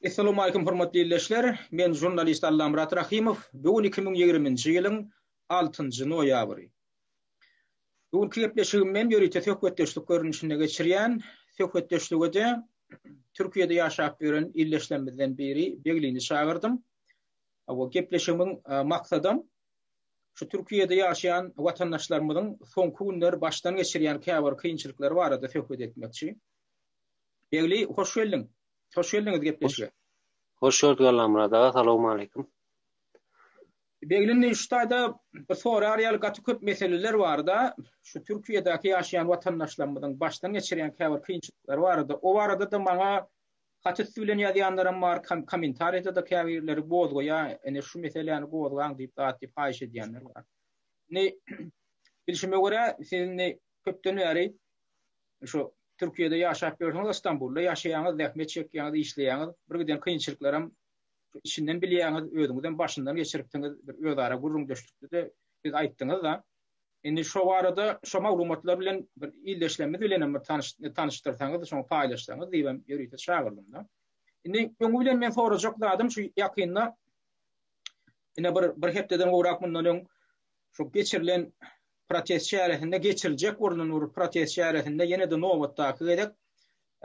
Essalawmalikim hormatly ildeşler! Men žurnalist Allamyrat Rahymow. Bu gün 2020-nji ýylyň altynjy noýabry. Bu günki gepleşigimi men ýörite söhbetdeşlik görnüşinde geçirýän. Söhbetdeşlige-de Türkiýede ýaşap ýören ildeşlerimizden biri Beglini çagyrdym. Hawa, gepleşigimiň maksadam şu Türkiýede ýaşaýan watandaşlarymyzyň soňky günler başdan geçirýän käbir kynçylyklary barada söhbet etmekçi. Begli, hoş geldiň. Hoş geldiňiz gepleşige. Hoş gördük Allamyrat aga, salowmaleýkim. Begli indi şu taýda bir sorar ýaly gaty köp meseleler barda, şu Türkiýedäki ýaşaýan watandaşlarymyzyň başdan geçirýän käbir kynçylyklary barada, o barada-da maňa hat üsti bilen ýazýanlaram bar, kommentariýada-da käbirleri gozgaýar, ine şu meseläni gozgaň diýip zat diýip haýyş edýänler bar. Indi bilşime görä, siz indi köpden bäri şu Türkiýede ýaşap ýörsüňiz, Istanbulda ýaşaýaňyz, zähmet çekýäňiz, işleýäňiz, bir giden kynçylyklaram içinden bilýäňiz, özüňizem başyndan geçiripsiňiz, bir özara gürrüňdeşlikde-de siz aýtdyňyz-da. Indi şo barada, şo maglumatlar bilen bir ildeşlerimiz bilen hem bir tanyş tanyşdyrsaňyz, şoňa paýlaşsaňyz diýibem ýörite çagyrdym-da. Indi öňi bilen men sorajak zadym şu ýakynda ine bir bir hepdeden gowrak mundan öň şu geçirilen protest çäresinde geçiriljek bolan bir protest çäresinde ýene-de nobatdaky gezek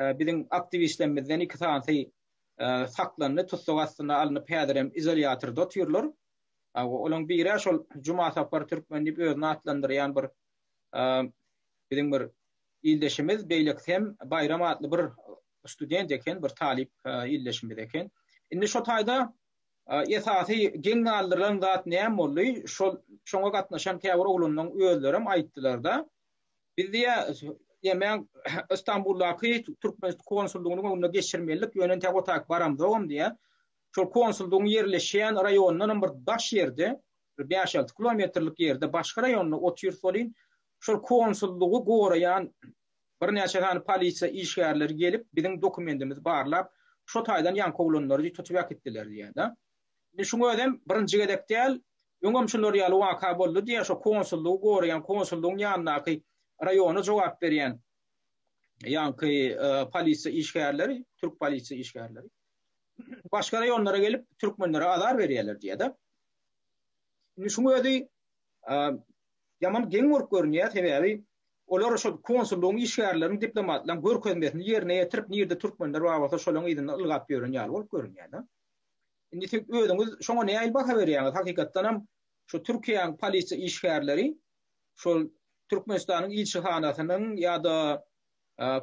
e, biziň aktiwistlerimizden iki sanysy e, saklandy, tussag astyna alnyp häzirem izolýatorda otyrlar. Olaň biri şol Juma Sapar Türkmen diýip özüni atlandyrýan bir biziň bir ildeşimiz, beýlekisi hem Baýram atly bir student eken, bir talyp ildeşimiz eken. Indi şo taýda esasy geň galdyrylan zat näme boldy? Şol şoňa gatnaşan käbir oglanlaryň özlerem aýtdylar-da, biz diýä, ýa Istanbuldaky türkmen konsullygynyň öňünde geçirmelidik, ýöne entek o taýyk baramzogam diýä. Şol konsullygyň ýerleşýän raýonyndanam bir daş ýerde, bir bäş-alty kilometrlik ýerde başga raýonda otyrys welin, şol konsullygy goraýan birnäçe sany polisiýa işgärleri gelip, biziň dokumentimizi barlap, şo taýdan ýaňky oglanlary tutup äkitdiler diýýär-de. Indi şuň özem birinji gezek däl, öňem şular ýaly waka boldy diýýär, şo konsullygy goraýan, konsullygyň ýanyndaky raýona jogap berýän ýaňky polisiýa işgärleri, türk polisiýa işgärleri. başga raýonlara gelip türkmenlere azar berýärler diýýär-de. Indi şuň özi ýaman geň bolup görünýär, sebäbi olar şol konsullygyň işgärleriniň, diplomatlaryň görkezmesini ýerine ýetirip, nirde türkmenler bar bolsa şolaryň yzynda ylgap ýören ýaly bolup görünýär-de. Indi siz özüňiz şoňa nähili baha berýäňiz? Hakykatdan hem şu Türkiýäniň polisiýa işgärleri şol Türkmenistanyň ilçihanasynyň ýa-da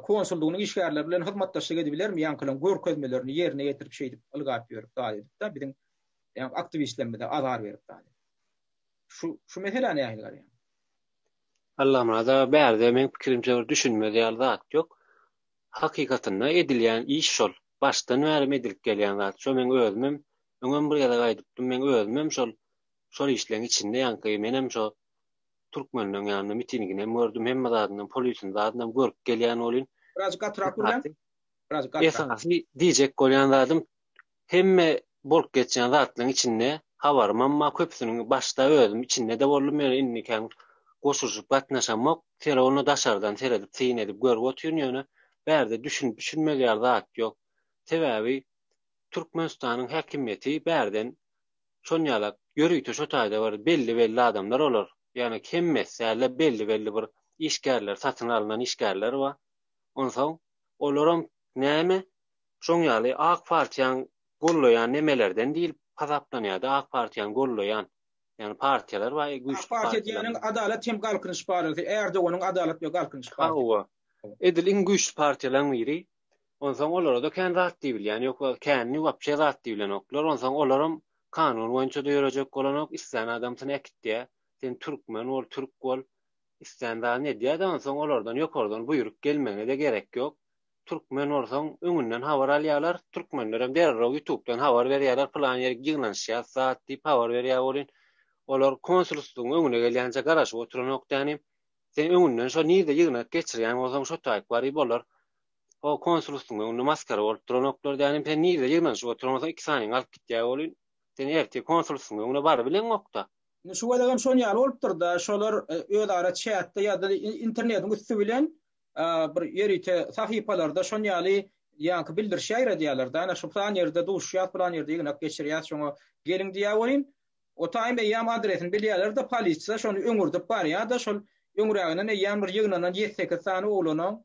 konsullygynyň işgärleri bilen hyzmatdaşlyk edibilermi, ýaňkylaryň görkezmelerini ýerine ýetirip şeýdip ylgap ýörüp zat edip-de biziň ýaňky aktiwistlerimize azar berip zat edip. Şu şu meselä nähili garaýaň? Allamyrat aga bärde meň pikirimçe bir düşünmez ýaly zat ýok. Hakykatynda edilýän iş şol. Başdan bärem edilip gelýän zat. Şo meň özümem öňem bir gezek aýdypdym meň özümem şol şol işleň içinde ýaňky menem şo Türkmenleň ýanynda mitinginem gördüm, hemme zadynam, polisini zadynam görüp gelýän bolyn. Biraz gatyrak gürläň. Biraz gatyrak. Esasy diýjek bolýan zadym hemme bolup geçýän zatlaryň içinde habarymam bar, köpüsiniň başda özüm içinde-de boldum, ýöne indi kän goşulyşyp gatnaşamok. Serowna daşardan seredip, syn edip görüp otyryn, ýöne bärde düşünip düşünmez ýaly zat ýok. Sebäbi Türkmenistanyň häkimiýeti bärden Şonýalak ýörite şo taýda bir belli-belli adamlar olar. Ýagny hemmesi dälde belli-belli bir işgärler, satyn alnan işgärler bar. Onsoň olaram näme şoň ýaly ak partiýaň gollaýan nemelerden diýlip hasaplanýarda, ak partiýany gollaýan. Ýagny partiýalar bar, güýçli partiýalar. Ak partiýa diýeniň Adalat hem Galkynyş partiýasy, Erdoganyň Adalat we Galkynyş partiýasy. Hawa. Edil iň güýçli partiýalaryň biri. Onsoň olara-da kän zat diýibilýän ýok, känini wapşe zat diýibilenoklar. Onsoň olaram kanun boýunça-da ýörejek bolanok, islän adamsyny äkitýär. Sen türkmen bol, türk bol, islän zadyny edýär-de, onsoň olardan ýokardan buýruk gelmegine-de gerek ýok. Türkmen bolsaň, öňünden habar alýarlar. Türkmenlerem derrew ýutubdan habar berýärler, pylan ýerik ýygnanyşýas zat diýip habar berýär welin, olar konsulstwyň öňüne gelýänçä garaşyp oturanok dänim. Sen öňünden şo nirde ýygnak geçirýän bolsaň şo taýyk baryp olar o konsulstwyň öňünde maskara bolup duranoklar dänim sen nirde ýygnanyşyp oturan bolsaň iki sanyňy alyp gitýär welin sen ertir konsulstwyň öňüne barybileňokda. Indi şu gezegem şon ýaly bolupdyrda şolar özara çatda ýa-da internetiň üsti bilen bir ýörite sahypalarda şon ýaly. Ýaňky bildiriş ýaýradýarlar-da, ana şu pylan ýerde duşýas, pylan ýerde ýygnak geçirýäs, şoňa geliň diýýär welin, o taýym eýýäm adresini bilýärler-de, polisiýa şony öňürdip barýar-da, şol öňräginden eýýäm bir ýygnanan ýedi-sekiz sany oglanyň,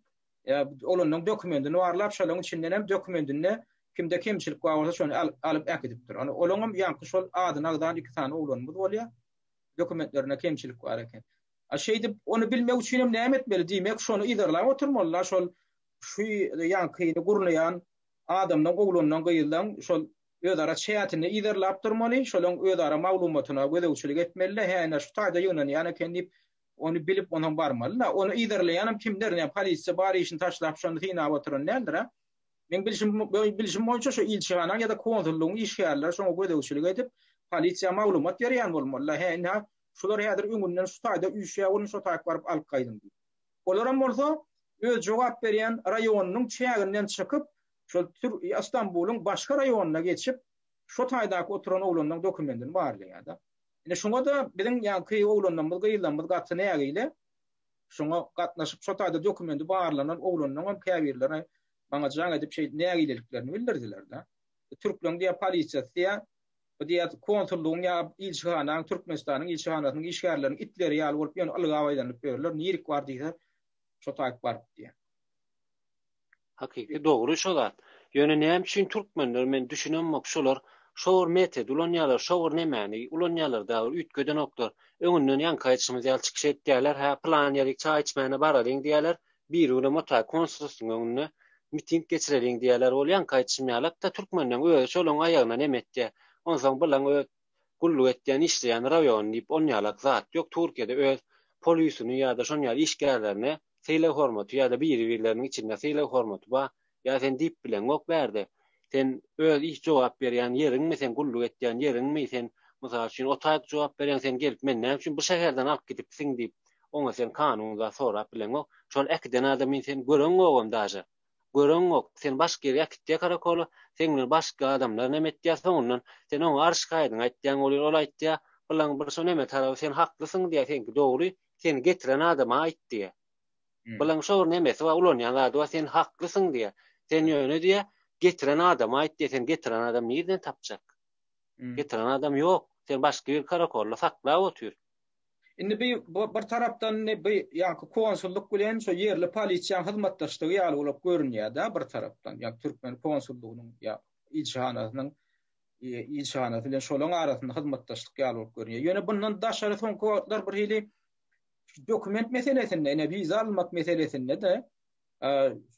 oglanyň dokumendini barlap, şolaryň içinden hem dokumendinde kimde kemçilik bar bolsa şony alyp äkidipdir. Ony olaňam ýaňky şol adyny agzan iki sany oglanymyz bolýar. Dokumentlerinde kemçilik bar eken. A şeýdip, ony bilmek üçin hem näme etmeli? Diýmek, şony yzarlap oturmaly-da, şol şu ýaňkyny gurnaýan adamdan, oglandan, gyzdan şol özara çätini yzarlap durmaly, şolaň özara maglumatyna gözegçilik etmeli-de, hä, ine, şu taýda ýygnanýan eken diýip, ony bilip, onsoň barmaly-da. Ony yzarlaýanam kimler? Näme, polisiýa bar işini taşlap, şony synap oturan däldir-ä? Meň bilşim, bilşim boýunça şu ilçihanaň ýa-da konsullygyň işgärleri şoňa gözegçilik edip, polisiýa maglumat berýän bolmaly-da, hä, ine, şular häzir öňünden şu taýda üýşýär, ony şo taýyk baryp alyp gaýdyň diýip. Olaram bolsa öz jogap berýän raýonynyň çäginden çykyp, şol Stambulyň başga raýonyna geçip, şo taýdaky oturan oglanlaryň dokumendini barlaýar-da. Ine şoňa-da biziň ýaňky oglanlarymyz, gyzlarymyz gaty nägile. Şoňa gatnaşyp, şo taýda dokumendi barlanan oglanlaryňam käbirleri maňa jaň edip şeýdip nägileliklerini bildirdiler-de. Türkleriň diýýär polisiýasy diýýär, bu diýýär konsullygyň ýa ilçihanaň, Türkmenistanyň ilçihanasynyň işgärleriniň itleri ýaly bolup ýöne ylgap aýlanyp ýörler, nirik bar diýse, şo taýyp baryp diýýär. Hakyky dogry şo zat. Ýöne näme üçin türkmenler men düşünemok şolar şo bir metody ulanýarlar şo bir nemäni ulanýarlar da bir üýtgedenoklar. Öňünden ýaňky aýdyşymyz ýaly çykyş etýärler hä pylan ýerik çaý içmäne baralyň diýýärler biri günem otaý konsulstwyň öňünde miting geçireliň diýýärler ol ýaňky aýdyşym ýalak-da türkmenleň özi şolaň aýagyna neme etýär onsoň bulaň öz gulluk etýän işleýän raýony diýip onýalak zat ýok Türkiýede öz polisini ýa-da şonýaly işgärlerine sylag hormaty ýa-da biri-birleriniň içinde sylag hormaty bar ýa sen diýip bileňok bärde sen öz iş jogap berýän ýeriňmi sen gulluk etýän ýeriňmi sen mysal üçin otaýyk jogap berýäň sen gelip meni näme üçin bu şäherden alyp gidipsiň diýip oňa sen kanun zat sorap bileňok şol äkiden adamyny sen göreňogam daže göreňok sen başga ýere äkitýä karakola seň bilen başga adamlar neme etýä soňundan sen oňa arş şikaýadyňy aýtýaň bolýar ol aýtýa bylaň bir şo neme taraby sen haklysyň diýä seňki dogry seni getiren adama aýt diýä bylaň şo bir nemesi bar ulanýan zady bar sen haklysyň diýä sen ýöne diýä getiren adama aýt diýä sen getiren adam nirden tapjak getiren adam ýok sen başga bir karakolda saklap otyr. Indi bi bir tarapdan indi bi ýaňky konsullyk bilen şo ýerli polisiýaň hyzmatdaşlygy ýaly bolup görünýär-dä bir tarapdan. Ýa türkmen konsullygynyň ýa ilçihanasynyň ilçihanasy bilen şolaň arasynda hyzmatdaşlyk ýaly bolup görünýär. Ýöne bundan daşary soňky wagtlar bir hili şu dokument meselesinde, ine wiza almak meselesinde-de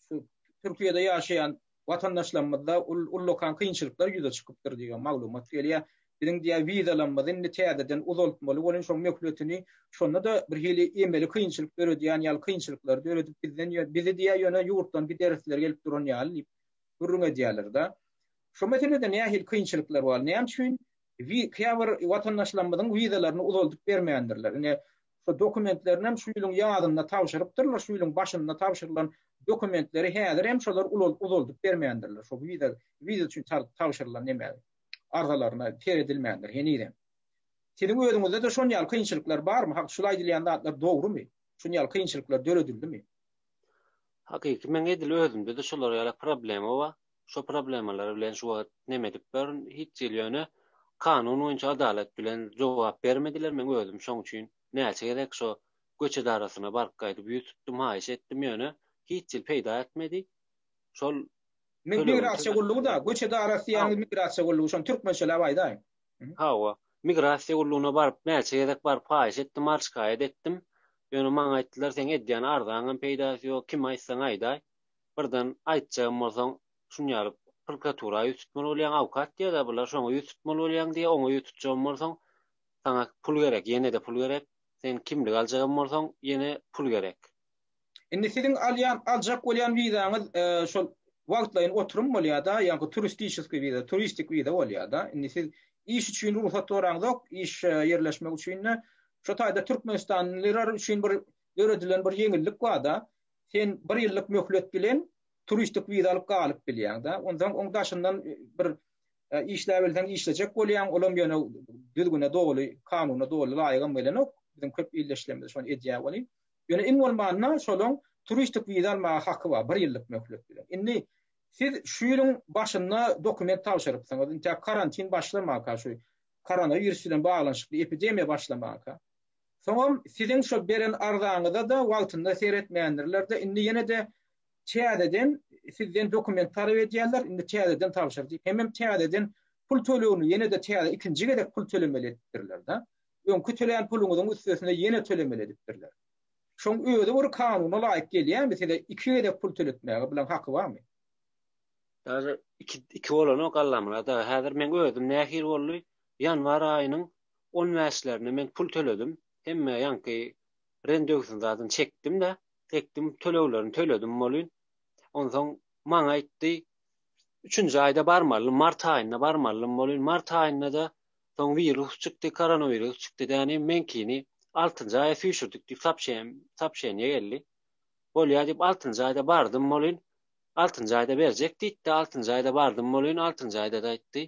şu Türkiýede ýaşaýan watandaşlarymyzda ullakan kynçylyklar ýüze çykypdyr diýen maglumat gelýär. Biziň diýýär wizalarymyzy indi täzeden uzaltmaly bolýan şoň möhletini şonda-da bir hili emeli kynçylyk döredýän ýaly kynçylyklary döredip bizden bizi diýýär ýöne ýurtdan giderisleri gelip duran ýaly diýip gürrüň edýärler-de. Şo meselede nähili kynçylyklar bar? Näme üçin käbir watandaşlarymyzyň wizalaryny uzaldyp bermändirler? Ine Şu dokumentlerini hem şu ýylyň ýazynda tabşyrypdyrlar, şu ýylyň başynda tabşyrylan dokumentleri häzir hem şolar uzaldyp bermändirler. Şu wiza, wiza üçin tabşyrylan neme arzalaryna seredilmändir henizem. Siziň özüňizde-de şon ýaly kynçylyklar barmy? Hak şul aýdylýan zatlar dogrumy? Şun ýaly kynçylyklar döredildimi? Hakyky meň edil özümde-de şolar ýaly problema bar. Şo problemalar bilen şu wagt neme edip ýörün hiç hili ýöne kanun boýunça adalat bilen jogap bermediler meň özüm şoň üçin näçe gezek şo göç edarasyna baryp gaýdyp ýüz tutdum haýyş etdim ýöne hiç hili peýda etmedi şol Migrasiýa gullugy da göç edarasy diýýäňiz migrasiýa gullugy şony türkmençeläp aýdaýyň. Hawa migrasiýa gullugyna baryp näçe gezek baryp haýyş etdim arz şikaýat etdim ýöne maňa aýtdylar seň edýän arzaňam peýdasy ýok kime aýtsaň aýdaý Birden aýtjagym bolsaň, şuny ýaly prokuratura ýüz tutmaly bolýaň, awkat diýýär-dä bular, şoňa ýüz tutmaly bolýaň diýýär, oňa ýüz tutjagam bolsaň, saňa pul gerek, ýene-de pul gerek, sen kimlik aljagam bolsaň, ýene pul gerek. Indi siziň alýan, aljak bolýan wizaňyz şol wagtlaýyn oturym bolýar-da, ýaňky turistiçeskiý wiza, turistik wiza bolýar-da. Indi siz iş üçin rugsat soraňzok, iş ýerleşmek üçin-de, şo taýda türkmenistanlylar üçin bir döredilen bir ýeňillik bar-da, Sen bir ýyllyk möhlet bilen turistik wiza alyp galyp bilýäň-de. Onsoň oň daşyndan bir işläbilseň işlejek bolýaň, olam ýöne düzgüne doly, kanuna doly laýygam gelenok. Biziň köp ildeşlerimiz şony edýär welin. Ýöne iň bolmanda şolaň turistik wiza almaga haky bar bir ýyllyk möhlet bilen. Indi. Siz şu ýylyň başynda dokument tabşyrypsyňyz, intäk karantin başlamaka şu koronawirus bilen baglanyşykly epidemiýa başlamaka. Soňam siziň şo beren arzaňyza-da wagtynda seretmändirler-de, indi ýene-de täzeden sizden dokument talap edýärler, indi täzeden tabşyr diýip, hemem täzeden pul tölegini ýene-de täze ikinji gezek pul tölemeli edipdirler-de. Öňki tölän puluňyzyň üstesine ýene tölemeli edipdirler. Şoň özi bir kanuna laýyk gelýärmi size iki gezek pul töletmäge bulaň haky barmy? Häzir iki iki bolanok Allamyrat aga. Häzir meň özüm nähili boldy? Ýanwar aýynyň on bäşlerine men pul töledim. Hemme ýaňky rendewsini zadyny çekdim-de, çekdim, töleglerini töledim bolyn. Onsoň maňa aýtdy, üçünji aýda barmalydym, mart aýynda barmalydym bolyn. Mart aýynda-da soň wirus çykdy, koronawirus çykdy däni, meňkini altynjy aýa süýşürdik diýip sopşeniýe geldi. Bolýa diýip altynjy aýda bardym bolyn. Altynjy aýda berjek diýdi-de, altynjy aýda bardym bolyn, altynjy aýda-da aýtdy.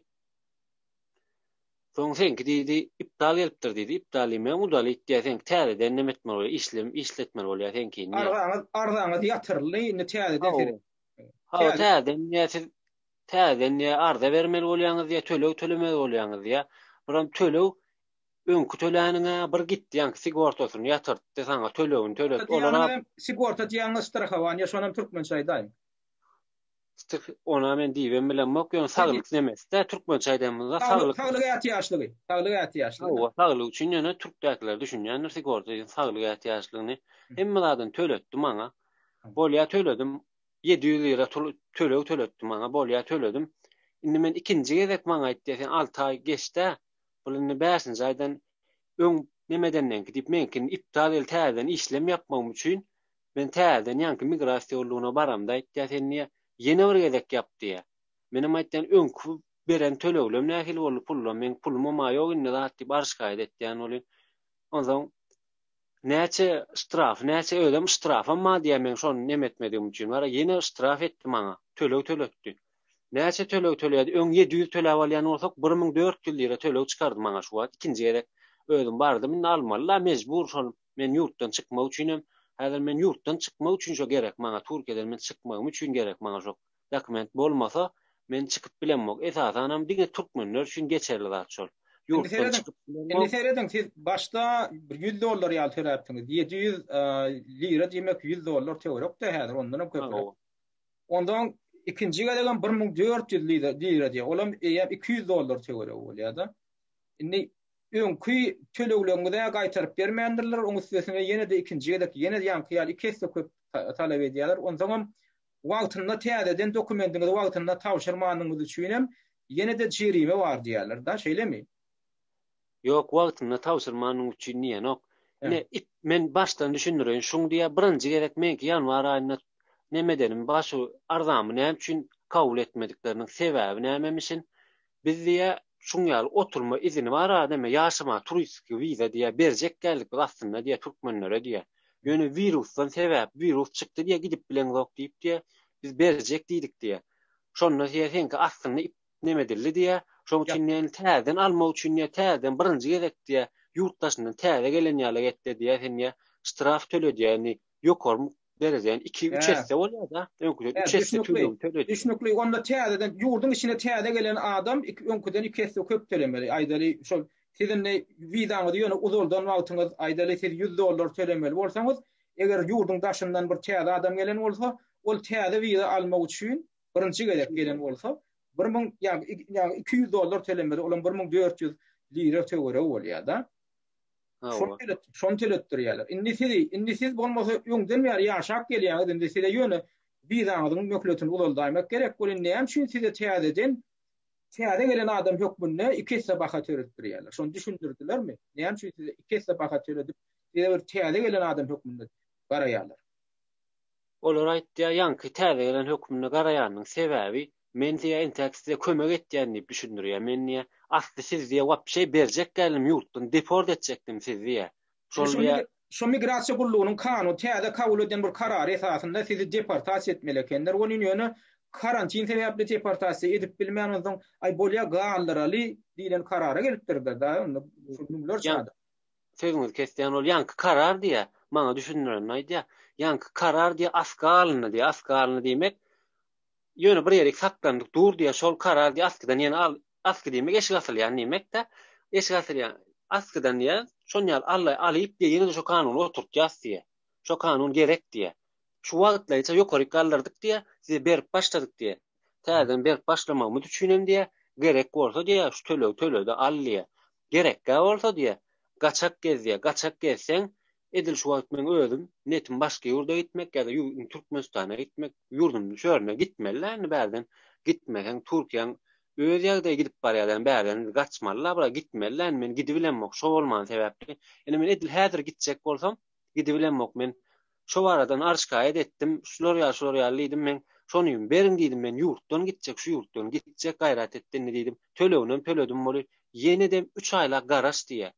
Soň seňki diýdi, iptal gelipdir diýdi. Iptal diýmegem udalit diýýär, seňki täzeden neme etmeli bolýar, işlem, işletmeli bolýar seňkini diýýär. Arzaňyz, arzaňyz ýatyryldy, indi täzeden seret. Hawa, täzeden diýýär, siz täzeden diýýär, arza bermeli bolýaňyz diýýär, töleg tölemeli bolýaňyz diýýär. Biram töleg öňki töläniň-ä bir gitdi, ýaňky sigortasyny ýatyrtdy, saňa tölegini töletdi. Olara Sigorta diýýäňiz strahowaniýa, şonam türkmençe aýdaýyň. Stik ona men diýibem bilemok, ýöne saglyk nemesi-dä, türkmençe aýdanymyzda saglyk. Saglyk ätiýaçlygy, saglyk ätiýaçlygy. Hawa, saglyk üçin ýöne türkdäkiler düşünýändir sigorta diýen saglyk ätiýaçlygyny. Hemme zadyny töletdi maňa. Bolýa töledim. 700 lira töleg töletdi maňa. Bolýa töledim. Indi men ikinji gezek maňa aýtdy, sen 6 aý geçdä, bul indi bäşinji aýdan öň nemedendenki diýip meňkini iptal el täzeden işlem ýapmagym üçin Men täzeden ýaňky migrasiýa gullugyna baramda aýtýar, sen diýýär, ýene bir gezek ýap diýýär. Menem aýtýan, öňki beren töleglem nähili boldy pullam, meň pulumam-a ýok indi zat diýip arşikaýat etýän welin. Onsoň näçe ştraf, näçe özem ştrafam bar diýýär meň şony neme etmedigim üçin. Gara ýene ştraf etdi maňa, töleg töletdi. Näçe töleg töleýärdi, öň 700 töläp alýan bolsak, 1400 lira töleg çykardy maňa şu wagt ikinji gezek özüm bardym indi almaly-la mejbur şol Men ýurtdan çykmak üçinem, häzir men ýurtdan çykmak üçin şo gerek maňa, Türkiýeden men çykmagym üçin gerek maňa şo dokument bolmasa, men çykyp bilemok. Esasanam diňe türkmenler üçin geçerli zat şol. Ýurtdan çykyp bilemok. Indi serediň, siz başda bir 100 dollar ýaly töläpsiňiz. 700 lira diýmek 100 dollar töwerek-de häzir ondanam köpräk. Ondan ikinji gezegem 1400 lira diýýär. Olam eýýäm 200 dollar töweregi bolýar-da. Indi öňki tölegleriňizi-ä gaýtaryp bermändirler, oň üstesine ýene-de ikinji gezek ýene ýaňky ýaly iki esse köp talap edýärler. Onsoňam wagtynda täzeden dokumendiňizi wagtynda tabşyrmanyňyz üçinem ýene-de jerime bar diýýärler-da, şeýlemi? Ýok, wagtynda tabşyrmanyň üçin diýenok. Ine, it, men başdan düşündireýin, şuň diýýär, birinji gezek meňki ýanwar aýynda neme edenim, baş arzamy näme üçin kabul etmedikleriniň sebäbi nämemişin? Biz diýýä, şuň ýaly oturma izini bar a neme ýaşama turistiki wiza diýýä berjek geldik biz aslynda diýýä türkmenlere diýýä. Ýöne wirusdan sebäp wirus çykdy diýýä gidip bileňzok diýip diýýä biz berjek diýdik diýýä. Şonda diýýä seňki aslynda ip neme edildi diýýä. Şoň üçin diýýä indi täzeden almak üçin diýýä täzeden birinji gezek diýýä ýurt daşyndan täze gelen ýaly etdi diýýä sen diýýä ştraf töle diýýä indi ýokary derejeden iki, üç esse bolýar-da. Öňküden üç esse töleg töleýär. Düşnükli. Onda täzeden ýurduň içine täze gelen adam öňküden iki esse köp tölemeli. Aýdaly, şol siz indi wizaňyzy ýöne uzaldan wagtyňyz, aýdaly siz 100 dollar tölemeli bolsaňyz, eger ýurduň daşyndan bir täze adam gelen bolsa, ol täze wiza almak üçin birinji gezek gelen bolsa, 1000 ýa 200 dollar tölemeli, olam 1400 lira töweregi bolýar-da. Şony tölet, şony töletdirýärler. Indi sizi, indi siz bolmasa öňden bäri ýaşap gelýäňiz, indi size ýöne wizaňyzyň möhletini uzaldaýmak gerek welin näme üçin size täzeden täze gelen adam hökmünde iki esse baha töletdirýärler? Şony düşündirdilermi? Näme üçin size iki esse baha töledip, size bir täze gelen adam hökmünde garaýarlar? Olar aýtýar, ýaňky täze gelen hökmünde garaýanynyň sebäbi, men diýýär, entäk size kömek etýän diýip düşündirýär. Men diýýär, asly siz diýýär, wapşe berjek däldim ýurtdan, deport etjekdim sizi diýýär. Şol diýýär. Şo migrasiýa gullugynyň kanun, täze kabul eden bir karary esasynda sizi deportasiýa etmeli ekenler welin, ýöne karantin sebäpli deportasiýa edip bilmän onsoň, aý bolýa galdyraly diýlen karara gelipdir-de, da onda şol müňlerçe adam. Sözüňizi kesýän ol ýaňky karar diýýär, maňa düşündirenini aýdýar. Ýaňky karar diýýär asga alyndy diýýär. Asga alyndy diýmek. Ýöne bir ýerik saklandyk dur diýýär, şol karar diýýär, askydan ýene al, asky diýmek eşik asylýan diýmek-de, eşik asylýan, askydan diýýär, şon ýaly alla alyp diýýär, ýene-de şo kanuny oturtýas diýýär. Şo kanun gerek diýýär. Şu wagtlaýynça ýokaryk galdyrdyk diýýär, size berip başladyk diýýär. Täzeden berip başlamagymyz üçinem diýýär, gerek bolsa diýýär, şu tölegi töle-de al diýýär. Gerekgä bolsa diýýär, gaçak gez diýýär. Gaçak gezseň, Edil şu wagt meň özüm netim başga ýurda gitmek ýa-da Türkmenistana gitmek, ýurdumyň çörüne gitmeli-dä indi bärden gitmeseň Türkiýäň öz ýagdaýy gidip barýar indi bärden gaçmaly-la bura gitmeli-dä indi men gidibilemok şo bolmany sebäpli. Indi men edil häzir gitjek bolsam gidibilemok men şo baradan arşikaýat etdim şular ýaly şular ýaly diýdim men şony beriň diýdim men ýurtdan gitjek şu ýurtdan gitjek gaýrat et indi diýdim töleginem töledim boly ýenedem üç aýlap garaş diýýä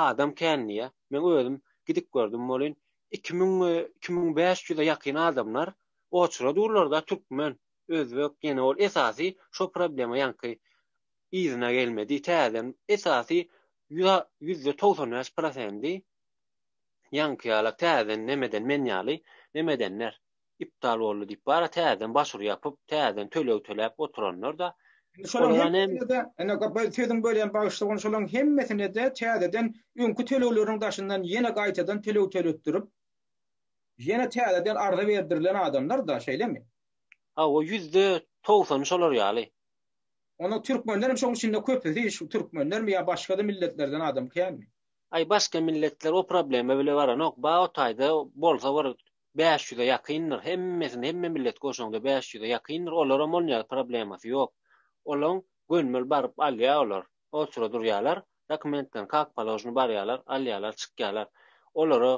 Adam kän diýýä. Men özüm gidip gördüm welin, 2000 2500-e ýakyn adamlar oçura durlar-da, türkmen, özbek, ýene ol esasy şo problema ýaňky yzyna gelmedi, täzeden esasy 95% prosendi ýaňky ýalak täzeden nemeden men ýaly nemedenler. iptal boldy diýip bara täzeden başwur ýapyp täzeden töleg töläp oturanlar-da. Indi şolaryň hemmesine-de, ine sözüň bölýän bagyşla ony şolaryň hemmesine-de täzeden öňki tölegleriniň daşyndan ýene gaýtadan töleg töletdirip, ýene täzeden arza berdirilen adamlar-da, şeýlemi? Hawa, 90% şolar ýaly. Onda türkmenlerem şoň içinde köpüsi şu türkmenlermi ýa başga-da milletlerden adam känmi? Aý başga milletler o problema bile baranok. Ba o taýda bolsa bir 500-e ýakyndyr. Hemmesini, hemme milleti goşaňda 500-e ýakyndyr. Olaram ol ýaly problemasy ýok. Olaň gönümel baryp alýar olar. Otura durýarlar. Dokumentlerini kak položno barýarlar, alýarlar, çykýarlar. Olara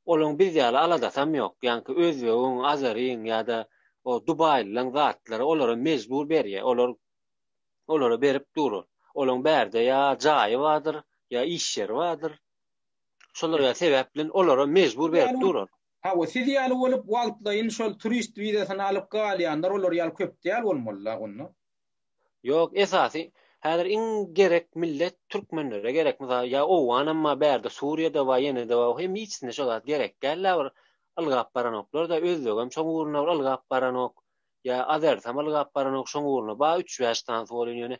olaň biz ýaly aladasam ýok. Ýaňky özbegiň, azaryň ýa-da o dubaýlylaň zatlary olara mejbur berýär. Olar olara berip dur. Olaň bärde ýa jaýy bardyr, ýa iş ýeri bardyr. Şolar ýaly sebäp bilen olara mejbur berip dur ol. Hawa, siz ýaly bolup wagtlaýyn şol turist wizasyny alyp galýanlar olar ýaly köp däl bolmaly-la onda. Ýok, esasy häzir iň gerek millet türkmenlere gerek. Mysal ýa owganam bar bärde Suriýada bar ýene-de bar hem hiçsine şo zat gerek däl-de bir ylgap baranoklar-da özbegem şoň ugruna bir ylgap baranok ýa azersem ylgap baranok şoň ugruna bar üç-bäş sanysy bolýan ýöne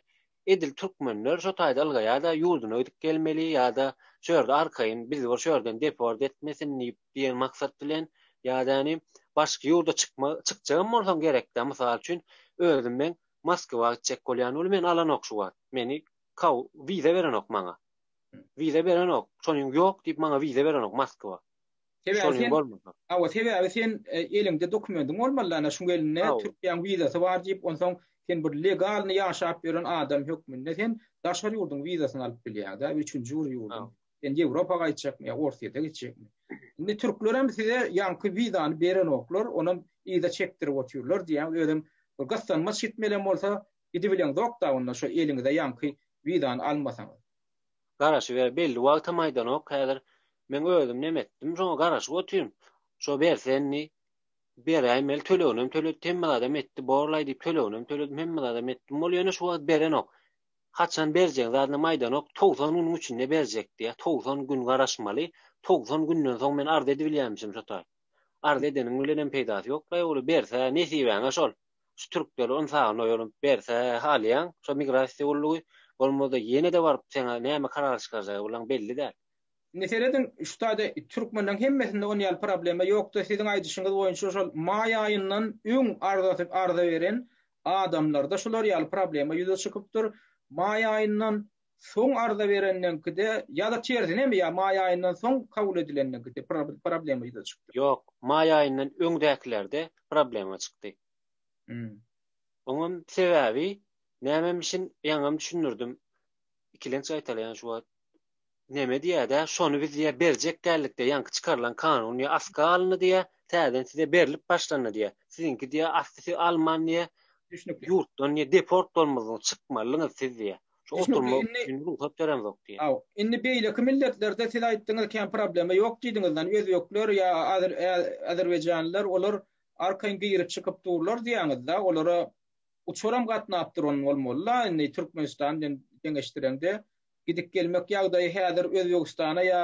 Edil türkmenler şo taýda ylgaýada ýurduna gidip gelmeli ýa-da şu ýerde arkaýyn bizi bir şu ýerden deport etmesin diýip diýen maksat bilen ýa-da ýani başga ýurda çykma çykjagam bolsaň gerekdä mysal üçin özüm men Moskwa gitjek bolýan weli meni alanok şu wagt meni kaw wiza berenok maňa wiza berenok şonuň ýok diýip maňa wiza berenok Moskwa. Sebäbi sen Hawa, sebäbi sen e, eliňde dokumentiň bolmaly, ana şuň elinde Türkiýäň wizasy bar diýip, onsoň sen bir legalny ýaşap ýören adam hökmünde sen daşary ýurduň wizasyny alyp bilýäň-dä, üçünji bir ýurduň. Sen Ýewropa gaýtjakmy ýa Orsýete gitjekmi? Indi türkler hem size ýaňky wizany berenoklar, onam yza çekdirip otyrlar diýýäň, özem bir gyssanmaç gitmelem bolsa, gidibileňzok-da onda şo eliňize ýaňky wizany almasaňyz. Garaşyber belli wagtam aýdanok häzir meň özüm neme etdim şoňa garaşyp otyryn şo berse indi beräýmeli töleginem töledi hemme zadam etdi borlaý diýip töleginem töledim hemme zadam etdim ol ýöne şu wagt berenok haçan berjegini zadynam aýdanok 90 günüň içinde berjek diýýär 90 gün garaşmaly 90 günden soň men arz edibilýärmişim şo taý arz edeniň bilenem peýdasy ýoklaý ol berse nesibäňe şol Şu türkleri ynsabyna goýalym. Berse alýaň şo migrasiýa gullugy, bolmasa ýene-de baryp seňa näme karar çykarjagy bulaň belli däl. Indi serediň şu taýda türkmenleň hemmesinde on ýaly problema ýokda siziň aýdyşyňyz boýunça şol maý aýyndan öň arzasy arza beren adamlarda şular ýaly problema ýüze çykypdyr. Maý aýyndan soň arza berenleňkide ýa-da tersinemi ýa maý aýyndan soň kabul edilenleňkide problema ýüze çykdy. Ýok, maý aýyndan öňdäkilerde problema çykdy. Oňam sebäbi nämemişin ýaňam düşündirdim. Ikilenç gaýtalaýan şu wagt. Neme diýýär-dä, şony biz diýýär berjek däldik diýýär, ýaňky çykarylan kanun diýýär, asga alyndy diýýär, täzeden size berlip başlandy diýýär. Siziňki diýýär, asty siz alman diýýär, Düşnükli. ýurtdan diýýär, deport bolmadyňyz, çykmalyňyz siz diýýär. Şu oturmak üçin rugsat beremzok diýýär. Haw, indi beýleki milletlerde siz aýtdyňyz kän problema ýok diýdiňiz, lan özbekler ýa azerbaýjanlylar olar arkaýyn girip çykyp durlar diýýäňiz-da, olara uçaram gatnap duran bolmaly-la indi Türkmenistan bilen deňeşdireňde gidip gelmek ýagdaýy häzir Özbegistana ýa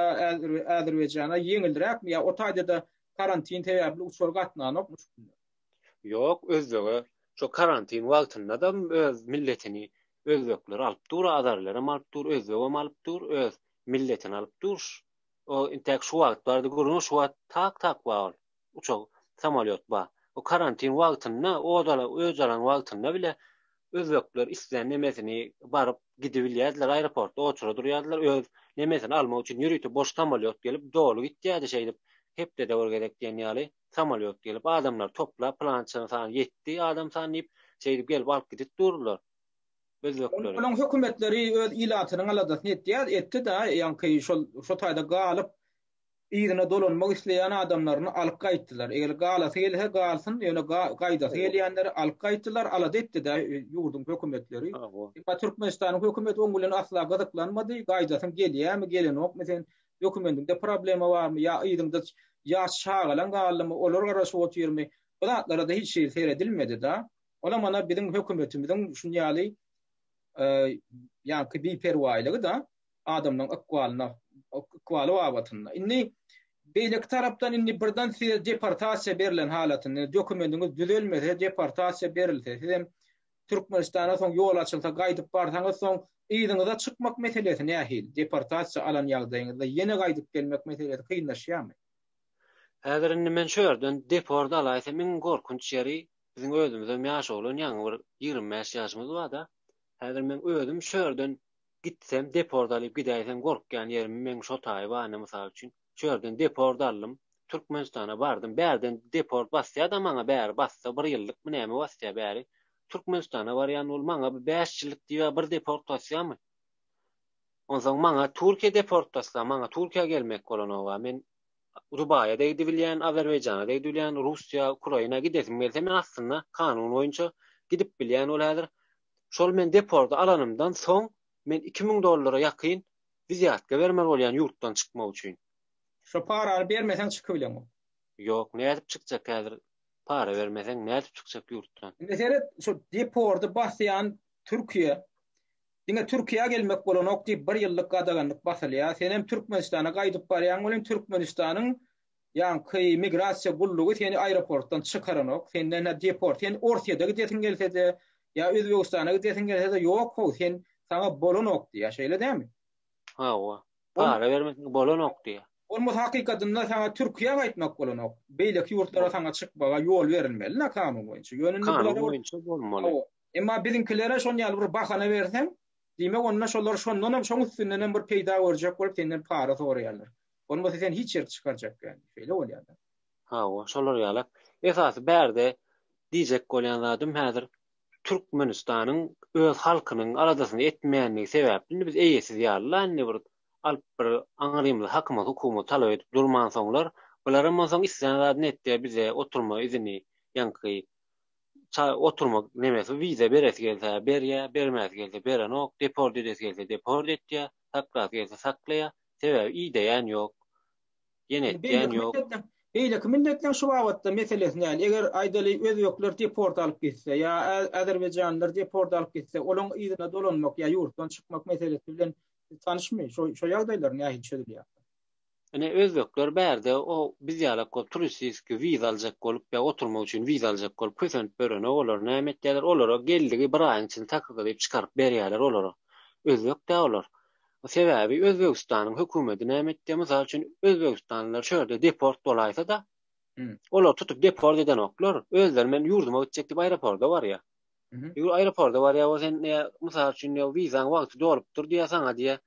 Azerbaýjana ýeňilräkmi ýa o taýda-da karantin sebäpli uçar gatnanokmy şu günler? Ýok, özbege. Şo karantin wagtynda-da öz milletini özbekler alyp dur, azerilerem alyp dur, özbegem alyp dur, öz milletini alyp dur. O intäk şu wagt bardy gürrüň, şu wagt tak-tak bar ol. Uçak, samolýot bar. O karantin wagtynda, od alan, öç alan wagtynda bile özbekler islän nemesini baryp gidibilýärdiler, aeroportda oçura durýardylar, öz nemesini almak üçin ýörite boş samolýot gelip doly gitýärdi şeýdip hepdede bir gezek diýen ýaly samolýot gelip adamlary toplap pylança san ýetdi adam sany diýip şeýdip gelip alyp gidip durdylar özbekleri. Olaň hökümetleri öz ilatynyň aladasyny etýär, etdi-de, ýaňky şol şo taýda galyp Yzyna dolanmak isleýän adamlaryny alyp gaýtdylar. Eger galasy gelse galsyn, ýöne gaýdasy gelýänleri alyp gaýtdylar, alada etdi-dä ýurduň hökümetleri. Emma Türkmenistanyň hökümeti oň bilen asla gyzyklanmady, gaýdasyň gelýämi, gelenokmy sen, dokumendiňde problema barmy ýa yzyňda ýaş çagalaň galdymy, olar garaşyp otyrmy, bu zatlara-da hiç hili seredilmedi-dä. Olam ana biziň hökümetimiziň şuny ýaly ýaňky biperwaýlygy-da. adamlaryň ykbalyna, ykbaly babatynda. Indi beýleki tarapdan indi birden size deportasiýa berlen halatynda, dokumendiňiz düzelmese, deportasiýa berilse, sizem Türkmenistana soň ýol açylsa gaýdyp barsaňyz soň yzyňyza çykmak meselesi nähili? Deportasiýa alan ýagdaýyňyzda ýene gaýdyp gelmek meselesi kynlaşýarmy? Häzir indi men şu ýerden deport alaýsam iň gorkunç ýeri biziň özümizem ýaş oglan ýaňy bir 25 ýaşymyz barda. Häzir men özüm şu ýerden Gitsem deport alyp gidäýsem gorkýan ýerim meň şo taýy bar ine mysal üçin şu ýerden deport aldym Türkmenistana bardym bärden deport basýada maňa bäri bassa bir ýyllykmy näme basýa bäri Türkmenistana barýan bol maňa bir 5 ýyllyk diýýä bir deport basýamy onsoň maňa Türkiýe deport bassa maňa Türkiýä gelmek bolanoga men Dubaýa-da gidibilýän, Azerbaýjana-da gidibilýän, Russiýa, Ukraina gidesim gelse men aslynda kanun boýunça gidip bilýän ol häzir. Şol men depordy alanymdan soň men 2000 dollara ýakyn wizýatka bermeli bolýan ýurtdan çykmak üçin. Şo parany bermeseň çykybileňok. Ýok, nädip çykjak häzir para bermeseň nädip çykjak ýurtdan. Indi seret şo depordy basýan Türkiýe Diňe Türkiýä gelmek bolanok diýip bir ýyllyk gadaganlyk basylýar. Senem Türkmenistana gaýdyp barýaň welin Türkmenistanyň ýaňky migrasiýa gullugy seni aeroportdan çykaranok. Senden hä deport. Sen Orsýede gidesiň gelsede ýa Özbegistana gidesiň gelsede ýok how sen saňa bolanok diýýär. Şeýle dämi? Hawa. Para bermeseň bolanok diýýär. Bolmasa hakykatynda saňa Türkiýä gaýtmak bolanok. Beýleki ýurtlara saňa çykmaga ýol berilmeli-dä kanun boýunça. Ýöne indi bulara Kanun boýunça bolmaly. Hawa. Emma biziňkilere şon ýaly bir bahana berseň, diýmek onda şolar şondanam, şoň üstündenem bir peýda görjek bolup senden para soraýarlar. Bolmasa sen hiç ýerik çykarjak däl. Şeýle bolýar-da. Hawa, şolar ýalak. Esasy bärde diýjek bolýan zadym häzir Türkmenistanyň öz halkynyň aladasyny etmeýänligi sebäpli indi biz eýesiz ýaly-la indi bir alyp bir aňrymyzy hakymyzy hukugymyzy talap edip durmansoňlar bularam onsoň islän zadyny etýär bize oturma izini ýaňky oturma nemesi wiza beresi gelse berýär bermäsi gelse berenok deport edesi gelse deport etýär saklasy gelse saklaýar sebäbi ideýän ýok Ýene etýän ýok. Beýleki milletleň şu babatda meselesi näl? Eger aýdaly özbekler deport alyp gitse ýa azerbaýjanlylar deport alyp gitse, olaň yzyna dolanmak ýa ýurtdan çykmak meselesi bilen tanyşmy? Şo şo ýagdaýlar nähili çözülýär? Ine özbekler bärde o biz ýalak bolup turistiski wiza aljak bolup ýa oturmak üçin wiza aljak bolup kösenip ýörenok olar näme etýärler olara geldigi bir aýyň içinde takyrdadyp çykaryp berýärler olara özbek dä olar Sebäbi Özbegistanyň hökümeti näme etdi? Mysal üçin, özbegistanlylar şu ýerde deport bolaýsa-da, olary tutup deport edenoklar. Özleri men ýurduma gitjek diýip aeroporta barýar. Ýur aeroporta barýar, o sen mysal üçin, wizaň wagty dolupdyr diýýär saňa diýýär.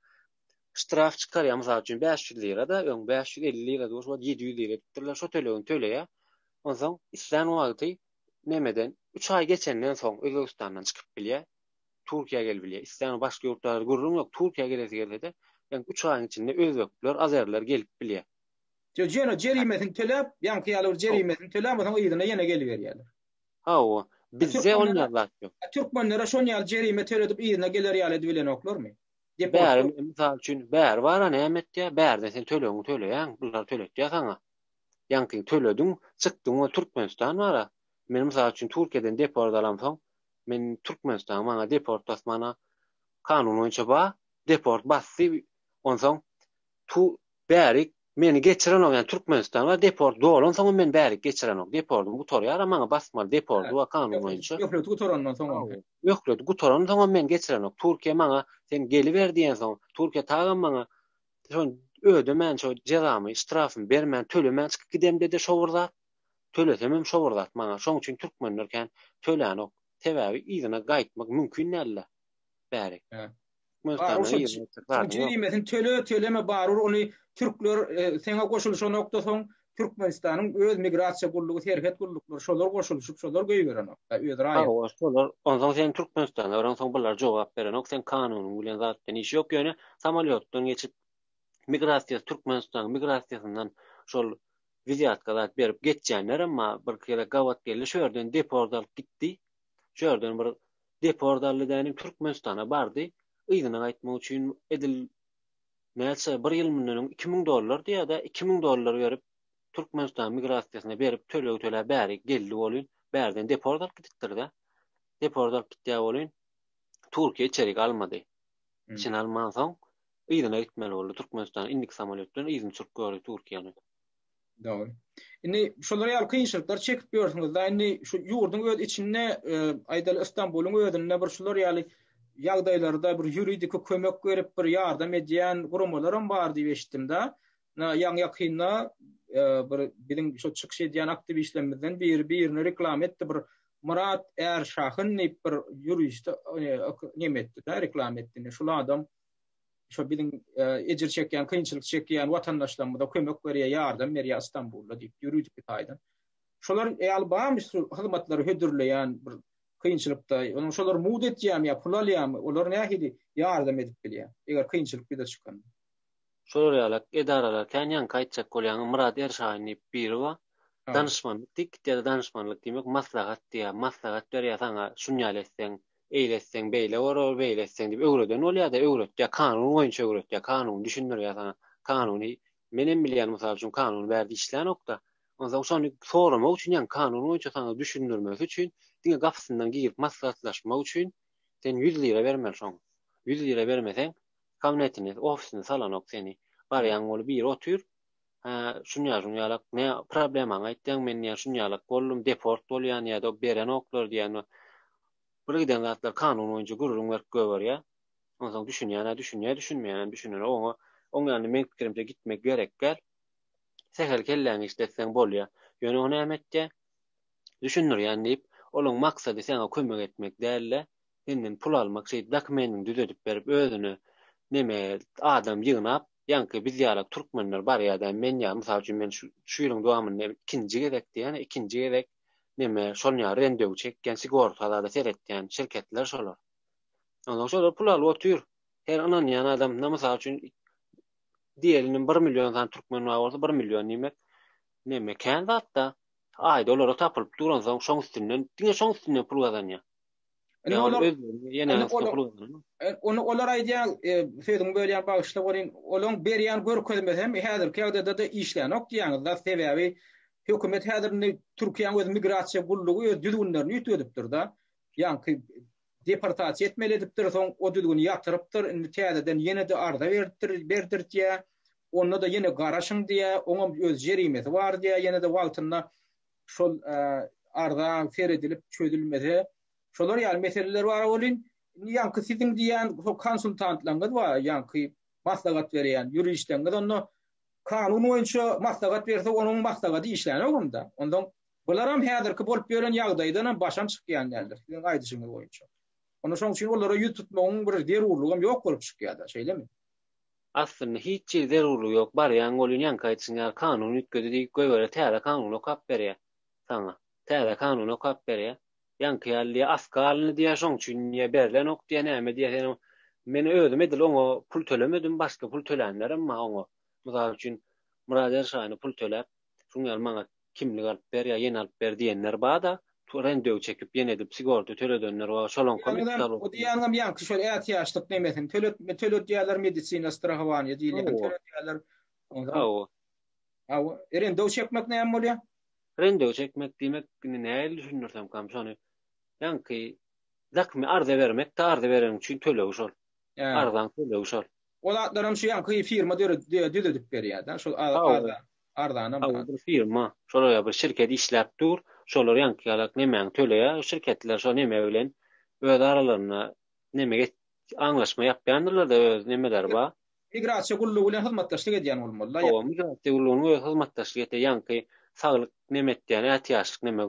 Ştraf çykarýar, mysal üçin 500 lira-da, öň 550 lirady, şu wagt 700 lira edipdirler, şo tölegini töleýär. Onsoň islän wagty nemeden 3 aý geçenden soň Özbegistandan çykyp bilýär. Türkiýä gelip bilýär. Islän başga ýurtlarda gürrüň ýok. Türkiýä gelesi gelse-de, ýagny üç aýyň içinde özbekler, azerler gelip bilýär. Ýöne jerimesini töläp, ýaňky ýaly bir jerimesini töläp, onsoň yzyna ýene geliberýärler. Hawa. Bizde ol ýaly zat ýok. Türkmenlere şon ýaly jerime töledip yzyna geler ýaly edibilenoklarmy? Bäri, mysal üçin, bäri bara näme etýär? Bärde sen tölegiňi töleýäň, bular töletýär saňa. Ýaňkyňy tölediň, çykdyň we Türkmenistan bara. Men mysal üçin Türkiýeden deport alamsoň, Men Türkmenistan maňa deport basmana kanun boýunça ba deport basdy onsoň tu bärik. Meni geçirenok ýani Türkmenistan bar deport dolansoňam meni bärik geçirenok. Depordym gutarýara maňa basmaly depordy bar kanun boýunça. Möhleti gutarandan soňam. Möhleti gutaransoňam meni geçirenok. Türkiýe maňa sen geliber diýensoň Türkiýe tagam maňa şony ödemän şo jezamy ştrafymy bermän tölemän çykyp gidemde-de şo bir zat. Tölesemem şo bir zat maňa. Şoň üçin türkmenler kän tölänok. Sebäbi yzyna gaýtmak mümkin dälde bärik. Türkmenistanda Jerimesini töle, töleme barybir ony türkler e, seňe goşulyşanokda soň Türkmenistanyň öz migrasiýa gullugy, serhet gulluklary şolar goşulyşyp, şolar goýberenok. Öz raýat. Hawa, şolar. Onsoň sen Türkmenistana baransoň bular jogap berenok, sen kanunyň bilen zat bilen işi ýok, ýöne samolýotdan geçip migrasiýasy Türkmenistanyň migrasiýasyndan şol wizýatka zat berip geçýänlerem bar. Bir gezek gabat geldi, şu ýerden deport alyp gitdi. Şu ýerden bir deport aldy dänim Türkmenistana bardy. Yzyna gaýtmak üçin edil näçe bir ýyl mundan öň 2000 dollar diýýär-de, 2000 dollar berip Türkmenistan migrasiýasyna berip töleg töläp bäri geldi welin, bärden deport alyp gidipdir-de. Deport alyp gitýär welin, Türkiýe içerik almady. İçine almansoň yzyna gitmeli boldy Türkmenistana indiki samolýot bilen yzyny çürk gördi Türkiýäni. Dogry. Indi şolar ýaly kynçylyklar çekip ýörsüňiz-da, indi şu ýurduň öz içinde, e, aýdaly Istanbulyň özünde bir şular ýaly ýagdaýlarda bir ýuridiki kömek berip bir ýardam edýän guramalaram bar diýip eşitdim-de. Na ýaňy ýakynda e, bir biziň şu çykyş edýän aktiwistlerimizden biri birine reklama etdi bir Myrat Ärşahyn diýip bir ýurist e, neme etdi-de, reklama etdi. Indi şul adam şo biziň ejir çekýän, kynçylyk çekýän watandaşlarymyza kömek berýär, ýardam berýär Istanbulda diýip, ýuridiki taýdan. Şolar ýaly barmy şu hyzmatlary hödürleýän bir kynçylykda, onuň şolar mugt etýärmi ýa pul alýarmy, olar nähili ýardam edip bilýär, eger kynçylyk ýüze çykanda? Şolar ýaly edaralar kän ýaňky aýtjak bolýaňy Myrat Erşahin diýip biri bar. Danyşmanlyk diýip gitýär, danyşmanlyk diýmek maslahat diýýär, maslahat berýär saňa şun ýaly etseň, eýle etseň beýle bolar, beýle etseň diýip öwreden bolýar-da, öwretýär, kanun boýunça öwretýär, kanuny düşündirýär saňa. Kanuny menem bilýän, mysal üçin, kanun bärde işlänok-da. Onsoň şony soramak üçin, ýagny kanun boýunça saňa düşündirmesi üçin, diňe gapysyndan girip maslahatlaşmak üçin sen 100 lira bermeli şoňa. 100 lira bermeseň, kabinetine, ofisine salanok seni. Barýaň bolup biri otyr, hä, şunýa şunýalak, ne problemaňy aýtýaň, men diýýän şunýalak boldum, deport bolýan ýa-da berenoklar diýýän. Bir giden zatlar kanun boýunça gürrüň berip gögerýär. Onsoň düşünýän-ä düşünýär, düşünmeýänem düşünenok. Oňa, oň ýanyna meň pikirimçe gitmek gerek däl. Sähel kelläňi işletseň bolýar. Ýöne o näme etýär? Düşündirýän diýip, olaň maksady saňa kömek etmek däl-de, senden pul almak, şeýdip dokumendiňi düzedip berip, özüne neme adam ýygnap, ýaňky biz ýalak türkmenler barýar-da, men ýa, mysal üçin, men şu şu ýylyň dowamynda ikinji gezek diýýän, ikinji gezek neme şol ýaly rendewi çekýän, sigorta zada seretýän şirketler şolar. Onsoň şolar pul alyp otyr. Her ynanýan adamyna mysal üçin diýeli 1 million sany türkmen bar bolsa 1 million diýmek neme kän zatda. Aýda olara tapylyp duransoň şoň üstünden diňe şoň üstünden pul gazanýar. Indi olar ýene Ony olar aýdýar, e, sözüňi bölýän bagyşla welin, olaň berýän görkezmesi hem häzirki ýagdaýda-da işlänok diýýäňiz-da, sebäbi hökümet häzir indi Türkiýäň öz migrasiýa gullugy öz düzgünlerini üýtgedipdir-de. Ýaňky deportasiýa etmeli edipdir, soň o düzgüni ýatyrypdyr, indi täzeden ýene-de arza beripdir, berdirtýär. Onda-da ýene garaşyň diýýär, oňam öz jerimesi bar diýýär, ýene-de wagtynda şol arza seredilip çözülmese, şolar ýaly meseleler bar welin, indi ýaňky siziň diýýän şo konsultantlaryňyz bar, ýaňky maslahat berýän ýuristleňiz onda kanun boýunça maslahat berse, onuň maslahaty işlänok onda. Onsoň bularam häzirki bolup ýören ýagdaýdanam başam çykýan däldir, siziň aýdyşyňyz boýunça. Onda şonuň üçin olara ýüz tutmagyň bir zerurlygam ýok bolup çykýar-da, şeýlemi? Aslynda hiç hili zerurlygy ýok barýaň welin ýaňky aýdyşyň ýaly kanun üýtgedi diýip goýberýär täze kanuny okap berýär saňa täze kanuny okap berýär ýaňky ýaly diýýär asgy alyndy diýýär şoň üçin diýýär berlenok diýýär näme diýýär sen men özüm edil oňa pul tölemedim başga pul tölänlerem bar oňa mysal üçin Myrat Erşaýyna pul töläp şuň ýaly maňa kimlik alyp ber ýa ýene alyp ber diýenler bar-da, rendew çekip ýene edip sigorta töledenler bar, şolaňkam üsti alyp. O diýýäniňem ýaňky şol ätiýaçlyk nemesini tölet töledýärler medisina strahowaniýe diýilýän töledýärler. Hawa. Hawa. Rendew çekmek näme bolýar? Rendew çekmek diýmek indi nähili düşündirsemkam şony. Ýaňky zakmy arza bermek-de arza bereniň üçin tölegi şol. Arzaň tölegi şol. O zatlaram şu ýaňky firma düzedip berýär-de, şol arzanam. Hawa, bir firma, şolar bir şirket işläp dur, şolar ýaňky ýalak nemäňi töleýär, şirketler şo neme bilen öz aralarynda neme aňlaşma ýapýandyrlar-da öz nemeleri bar. Migrasiýa gullugy bilen hyzmatdaşlyk edýän bolmaly-da. Hawa, migrasiýa gullugynyň özi hyzmatdaşlyk edýär, ýaňky saglyk neme etýän, ätiýaçlyk neme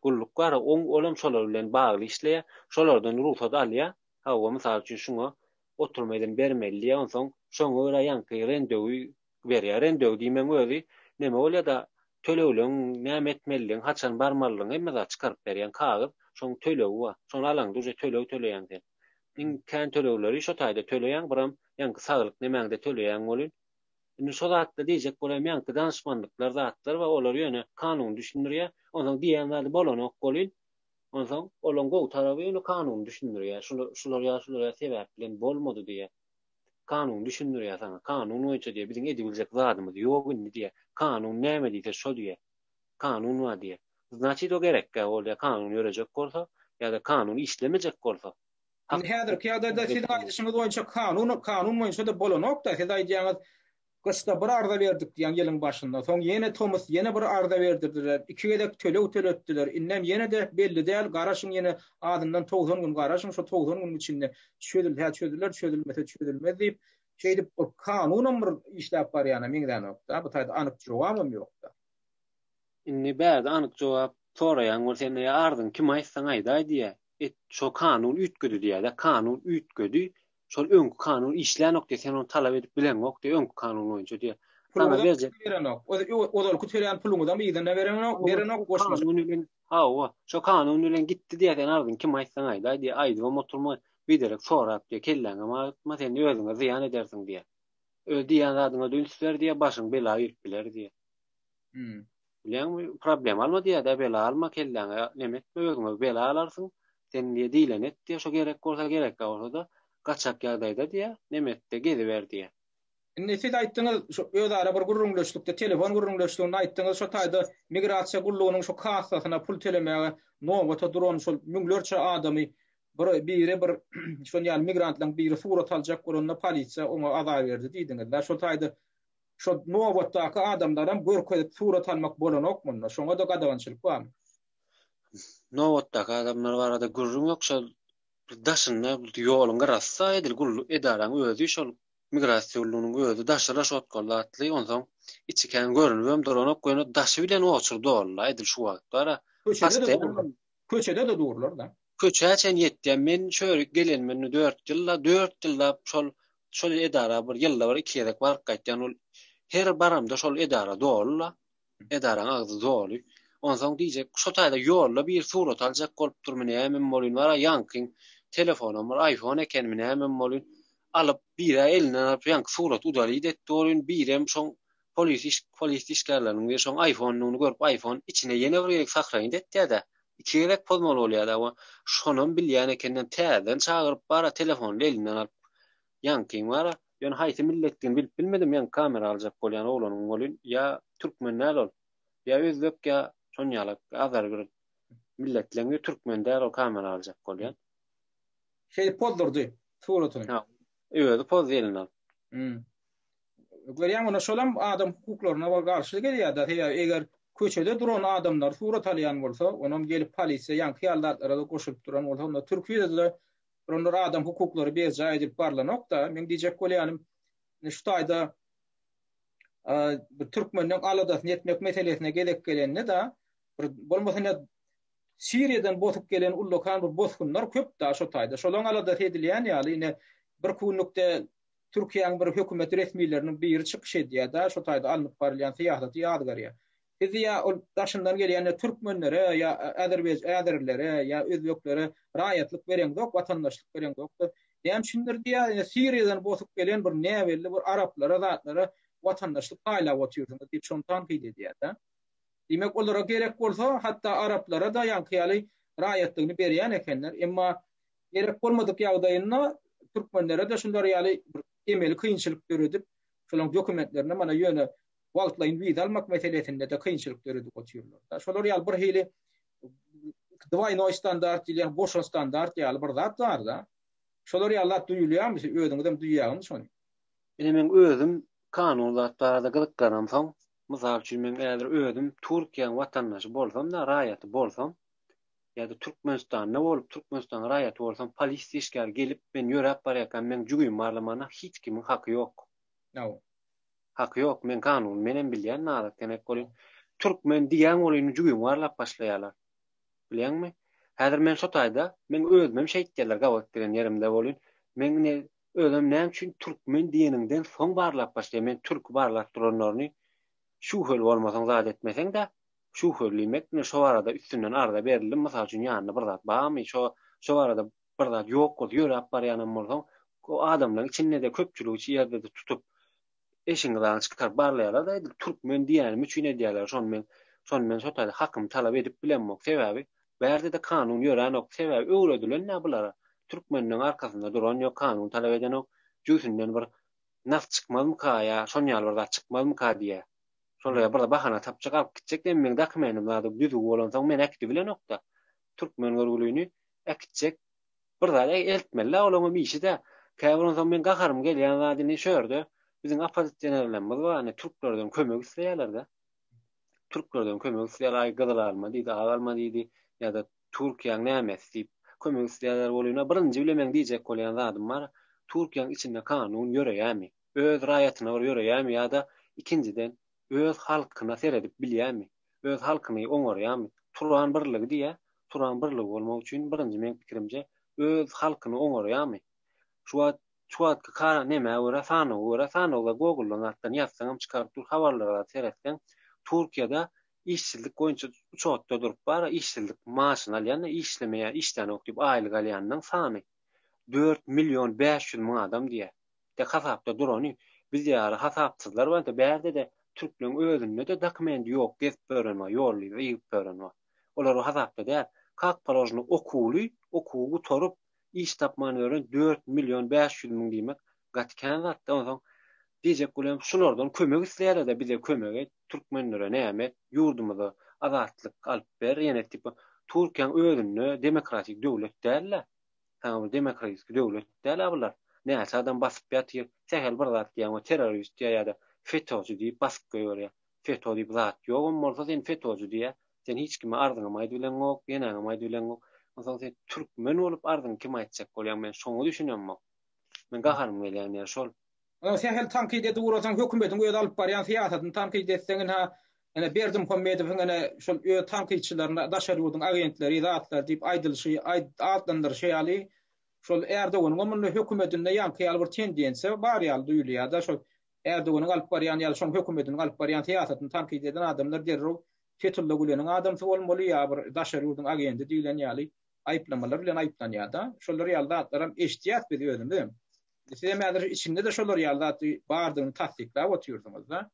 gulluk bar, olam şolar bilen bagly işleýär, şolardan rugsat alýar. Hawa, mysal üçin şuňa oturma izin bermeli diýýär, onsoň şoňa görä ýaňky rendewi berýär. Rendewi diýmegiň özi neme bolýar-da, tölegleň näme etmelidigiň, haçan barmalydygyň hemme zat çykaryp berýän kagyz, şoň tölegi bar. Şony alaňda uje töleg töleýäň sen. Iň kän tölegleri şo taýda töleýäň, biram ýaňky saglyk nemäňde töleýäň welin. Indi şo zatda diýjek bolaýym ýaňky danyşmanlyklar zatlar bar, olar ýöne kanuny düşündirýär. Onsoň diýýän zady bolanok welin, onsoň olaň gowy taraby ýöne kanuny düşündirýär. Şular şular ýa şular ýa sebäp bilen bolmady diýýär. Kanun düşündirýär saňa. Kanun boýunça diýýär, biziň edibiljek zadymyz ýok indi diýýär. Kanun näme diýse şo diýýär. Kanun bar diýýär. Znaçit o gerekkä bolýar, kanun ýörejek bolsa ýa-da kanun işlemejek bolsa. Indi häzirki ýagdaýda siziň aýdyşyňyz boýunça kanun kanun boýunça-da bolanok-da, siz aýdýaňyz gyşda bir arza berdik diýýäň ýylyň başynda, soň ýene tomus ýene bir arza berdirdiler, iki gezek töleg töletdiler, indem ýene-de belli däl, garaşyň ýene azyndan 90 gün garaşyň, şo 90 günüň içinde çözülse çözüler, çözülmese çözülmez diýip, şeýdip bir kanunam bir işläp barýana meňzänok-da, bu taýda anyk jogabam ýok-da. Indi bärde anyk jogap soraýaň bol sen ýa arzyňy kime aýtsaň aýdaý diýýä. Et şo kanun üýtgedi diýýä-de kanun üýtgedi. Şol öňki kanun işlänok diýýä sen ony talap edip bileňok diýýä öňki kanun boýunça diýýä. Saňa berjek berenok. Ozalky tölän puluňyzam yzyna berenok, berenok goşmaça. Kanun bilen hawa şo kanun bilen gitdi diýýä sen arzyňy kime aýtsaň aýdaý diýýä aýdybam oturma biderek sorap diýýä kelläňem agyrtma sen özüňe zyýan edersiň diýýä. Öz diýýän zadyňa-da üns ber diýýä başyň bela girip biler diýýä. Hmm. Bilýäňmi, problem alma diýýär-dä, bela alma kelläňe, neme etme özüňe bela alarsyň. Sen diýýär, diýleni et diýýär, şo gerek bolsa, gerekli bolsa-da, gaçak ýagdaýda diýýär, neme et-de, geziber diýýär. Indi siz aýtdyňyz, şu özara bir gürrüňdeşlikde, telefon gürrüňdeşliginde aýtdyňyz, şo taýda migrasiýa gullugynyň şu kassasyna pul tölemäge nobata duran şol müňlerçe adamy bir biri bir şol ýaly migrantlaryň biri surat aljak bolanda polisiýa oňa azar berdi diýdiňiz-dä. Şol taýda Şo nobatdaky adamlaram görkezip surat almak bolanok munda. Şoňa-da gadagançylyk barmy? Nobatdaky adamlar barada gürrüň ýok. Şol daşynda ýoluň gyrasy edil gulluk edaraň özi şol migrasiýa gullugynyň özi daşy raşotkaly zatly onsoň içi kän görünibem duranok ýöne daşy bilen oçur doly edil şu wagt bara. Köçede-de durlar. Köçede-de durlar-da. Köçä çen ýetýän. Men şörik gelenime indi dört ýyl-da, dört ýyllap şol şol edara bir ýylda bir iki gezek baryp gaýtýan. Ol her baramda şol edara doly-la. Edaraň agzy doly. Onsoň diýjek, şo taýda ýolda biri surat aljak bolupdyrmy nämemi bolýn, wara ýaňkyň telefonam bir iPhone ekenmi nämemi bolýn, alyp, bir-ä elinden alyp ýaňky suraty udalit etdi bolýn, birem şoň polis iş polis işgärleriniň biri şoň iPhone-dygyny görüp iPhone içine ýene bir gezek sahranit etýär-de. Iki gezek pozmaly bolýada we şonam bilýän ekenden täzeden çagyryp bara telefonyny elinden alyp ýaňkyň bara ýöne haýsy milletdigini bilip bilmedim ýaňky kamera aljak bolýan oglanyň welin ýa türkmen däl ol ýa özbek ýa şon ýalak azar bir milletleň biri türkmen däl ol kamera aljak bolýan. Şeýdip pozdurdy suratyny. Ha, özi pozdy elinden alyp. Hmm. Görýäň onda şolam adam hukuklaryna bir garşy gelýär-de, sebäbi eger köçede duran adamlar surat alýan bolsa, onam gelip polisiýa ýaňky ýaly zatlara-da goşulyp duran bolsa, onda Türkiýede-de bir onlar adam hukuklary berjaý edilip barlanok-da. Meň diýjek bolýanym, indi şu taýda bir türkmenden aladasyny etmek meselesine gezek gelende-de, bir bolmasa ine Siriýadan bosup gelen ullakan bir bosgunlar köp-de şo taýda. Şolaň aladasy edilýän ýaly, ine bir günlükde Türkiýäniň bir hökümet resmileriniň biri çykyş edýär-de, şo taýda alnyp barylýan syýasaty ýazgarýar. Siz ýa ol daşyndan gelýän ýa türkmenlere, ýa azerbeýj azerilere, ýa özbeklere raýatlyk bereňzok, watandaşlyk bereňzok-da, näme üçindir diýýär, ine Siriýadan bosup gelen bir näbelli bir araplara zatlara watandaşlyk paýlap otyrsyňyz diýip şony tankyt edýär-de. Diýmek, olara gerek bolsa, hatda araplara-da ýaňky ýaly raýatlygyny berýän ekenler. Emma Gerek bolmadyk ýagdaýynda türkmenlere-de şular ýaly bir emeli kynçylyk döredip, şolaryň dokumentlerine mana ýöne wagtlaýyn wiza almak meselesinde-de kynçylyk döredip otyrlar. Şolar ýaly bir hili dwaýnoý standart diýilýän goşa standart ýaly bir zat bar-da. Şolar ýaly zat duýulýarmy? Siz özüňizem duýýaňyzmy şony? Ine meň özüm kanun zat barada gyzyklanamsoň, mysal üçin meň häzir özüm Türkiýäň watandaşy bolsam-da, raýaty bolsam, ýa-da Türkmenistanda bolup, Türkmenistanyň raýaty bolsam, polisiýa işgäri gelip, men ýöräp barýarkam meň jübimi barlamana hiç kimiň haky ýok. Hawa. Haky ýok. Men kanuny menem bilýän Nazat demek welin, türkmen diýýäň welin jübiňi barlap başlaýarlar. Bilýäňmi? Häzir men şo taýda, meň özümem şeýtýärler gabat gelen ýerimde welin, meň ine özem näme üçin türkmen diýeniňden soň barlap başlaýar. Men türki barlap duranlaryny şübheli bolmasaň zat etmeseň-de, şübheli diýmek ine şo barada üstünden arza berildi, mysal üçin ýanynda bir zat barmy, şo şo barada bir zat ýok bolsa ýöräp barýanam bolsaň, o adamlaryň içinde-de köpçülik içi ýerde-de tutup eşigiňi zadyňy çykaryp barlaýarlar-da edil türkmen diýýänim üçin edýärler şony men şony men şo taýda hakymy talap edip bilemok sebäbi bärde-de kanun ýöränok sebäbi öwredilen-dä bulara türkmenleň arkasynda duran ýok kanun talap edenok jübüsinden bir nas çykmazmyka ýa şon ýaly bir zat çykmazmyka diýýär şol ýa bir bahana tapjak alyp gitjek dem meň dokumentim zady düzüw bolansoň meni äkidibilenokda türkmen görgülini äkitjek Bir zat eltmeli-dä olaňam işi-dä. Käbir onsoň meň gaharym gelýän zat indi şu ýerde biziň oppozisionerlerimiz bar indi türklerden kömek isleýärler-de. Türklerden kömek isleýärler, aý gyzyl alma diýdi, ak alma diýdi ýa-da Türkiýäň nämesi diýip kömek isleýärler bolýa. Birinji bile meň diýjek bolýan zadym bar, Türkiýäň içinde kanun ýöreýärmi? Öz raýatyna bir ýöreýärmi ýa-da ikinjiden öz halkyna seredip bilýärmi? Öz halkyny oňarýarmy? Turan birligi diýýär. Turan birligi bolmak üçin birinji meň pikirimje öz halkyny oňarýarmy? Şu wagt şu wagtky ka nemä görä sanawa görä sanawda googledan zatdan ýazsaňam çykaryp dur habarlara zat seretseň Türkiýede işsizlik boýunça uçotda durup bara işsizlik maaşyny alýan işlemeýär işlänok diýip aýlyk alýanyň sany 4 million 500 müň adam diýýär. Tek hasapda durany biz ýaly hasapsyzlar bar bärde-de türkleň özünde-de dokumenti ýok gezip ýören bar ýolly ýygyp ýören bar. Olar hasapda däl. Kak položno okuwly okuwy gutaryp iş tapman ýören 4 million 500 müň diýmek gaty kän zatda onsoň diýjek bolýan şulardan kömek isleýärler-de bize kömek et türkmenlere näme et ýurdumyza azatlyk alyp ber ýene tipa Türkiýäň özünde demokratik döwlet däl-de. Saňa bir demokratik döwlet däl-ä bular. Näçe adam basyp ýatyr, sähel bir zat diýýäň o terrorist diýýär ýa-da FETÖ-çi diýip basyp goýberýär. FETÖ diýip zat ýogam bolsa sen FETÖ-çi diýýär. Sen hiç kime arzyňam aýdybileňok, ýeneňem aýdybileňok. Onsoň sen türkmen bolup arzyňy kime aýtjak bolýaň men şoňa düşünemok. Men gaharym gelýän ýeri şol. Ýa sähel tankyt edip ugrasaň hökümetiň özi alyp barýan syýasatyny tankyt etseň ynha ine Berdimuhamedowyň ine şol öz tankytçylaryna daşary ýurduň agentleri zatlar diýip aýdylyşy atlandyryşy ýaly şol Erdoganyňam munda hökümetinde ýaňky ýaly bir tendensiýa bar ýaly duýulýar-da şol Erdoganyň alyp barýan ýaly şoň hökümetiniň alyp barýan syýasatyny tankyt eden adamlar derrew Fetullah Güleniň adamsy bolmaly ýa bir daşary ýurduň agenti diýlen ýaly aýyplamalar bilen aýyplanýar-da. Şolar ýaly zatlaram eşidýäs biz özümizem. Sizem häzir içinde-de şolar ýaly zat bardygyny tassyklap otyrsyňyz-da.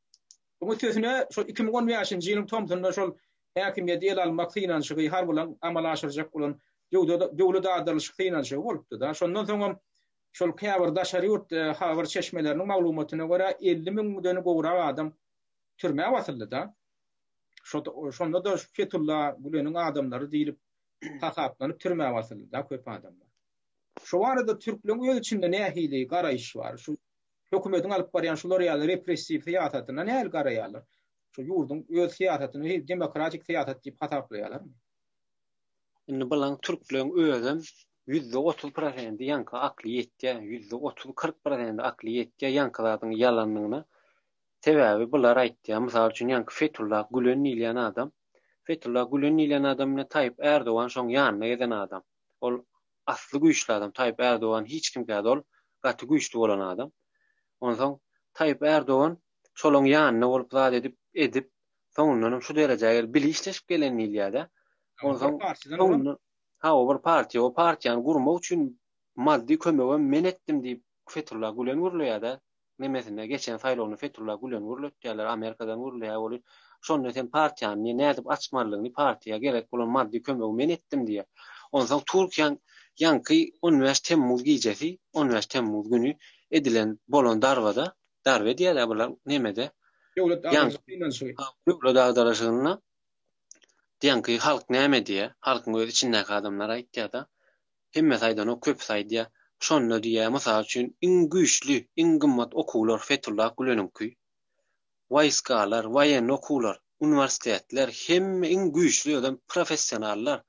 Munuň üstesine, şol 2015-nji ýylyň tomsunda şol häkimiýeti ele almak synanyşygy, harbylaryň amala aşyrjak bolan döwlet agdarylyşyk synanyşygy bolupdy-da. Şondan soňam şol käbir daşary ýurt habar çeşmeleriniň maglumatyna görä, 50 müňden gowrak adam türmä basyldy-da. Şonda-da Fetullah Güleniň adamlary diýlip hasaplanyp türmä basyldy-da köp adamlar. Şu barada türkleriň öz içinde nähili garaýyş bar? Şu hökümetiň alyp barýan şular ýaly repressiw syýasatyna nähili garaýarlar? Şu ýurduň öz syýasatyny demokratik syýasat diýip hasaplaýarlarmy? Indi bulaň türkleriň özem 30% prosenti ýaňky akly ýetýär, 30-40 prosenti akly ýetýär ýaňky zadyň ýalandygyna. Sebäbi bular aýtýar, mysal üçin ýaňky Fetullah Gülen diýilýän adam, Fetullah Gülen diýilýän adam bilen Taýyp Ärdogan şoň ýanynda gezen adam. Ol asly güýçli adam. Taýyp Ärdogan hiç kimkä dol, gaty güýçli bolan adam. Onsoň Taýyp Ärdogan şolaň ýanynda bolup zat edip, edip, soňundanam şu derejä gelip, bile işleşip gelen diýilýär-de. Onsoň soňunda ha o bir partiýa, o partiýany gurmak üçin maddy kömegem men etdim diýip Fetullah Gülen gürleýär-de. Nemesinde geçen saýlawynda Fetullah Gülen gürletýärler, Amerikadan gürleýär ol. Şonda sen partiýany nädip açmalydygyny, partiýa gerek bolan maddy kömegi men etdim diýýär. Onsoň Türkiýäň ýaňky 15 Temmuz gijesi, 15 Temmuz güni edilen bolan darbada, darbe diýýärler bular nemede. Döwlet agdarylyşyk synanyşygy. Döwlet agdarylyşygynda ýaňky halk näme diýýär? Halkyň öz içindäki adamlar aýtýar-da. Hemmesi aýdanok, köpüsi aýdýar. Şonda diýýär, mysal üçin, iň güýçli, iň gymmat okuwlar Fetullah Güleniňki. Waýskalar, woýenny okuwlar, uniwersitetler, hemme iň güýçli özem professionallar,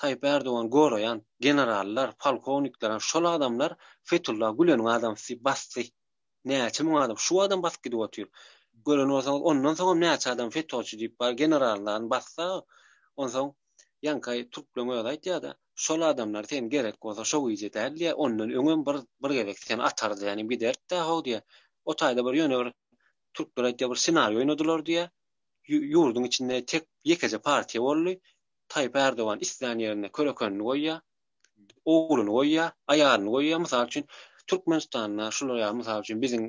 Taýyp Erdogany goraýan generallar, polkownikler, şol adamlar Fetullah Güleniň adamsy basdy. Näçe müň adam şu adam basyp gidip otyr. Gören bolsaňyz ondan soňam näçe adam FETÖ-çi diýip bar generallaryny bassa onsoň ýaňky türkleň özi aýtýada şol adamlar sen gerek bolsa şo gije däl diýýä ondan öňem bir bir gezek seni atardy ýani giderdi-dä how diýýä. O taýda bir ýöne bir türkler aýtýa bir senariý oýnadylar diýýä. Ýurduň içinde tek ýekeje partiýa boldy. Taýyp Ärdogan islän ýerinde körekenini goýýa. Ogluny goýýar, aýalyny goýýar. Mysal üçin, Türkmenistanda şular ýaly, mysal üçin, biziň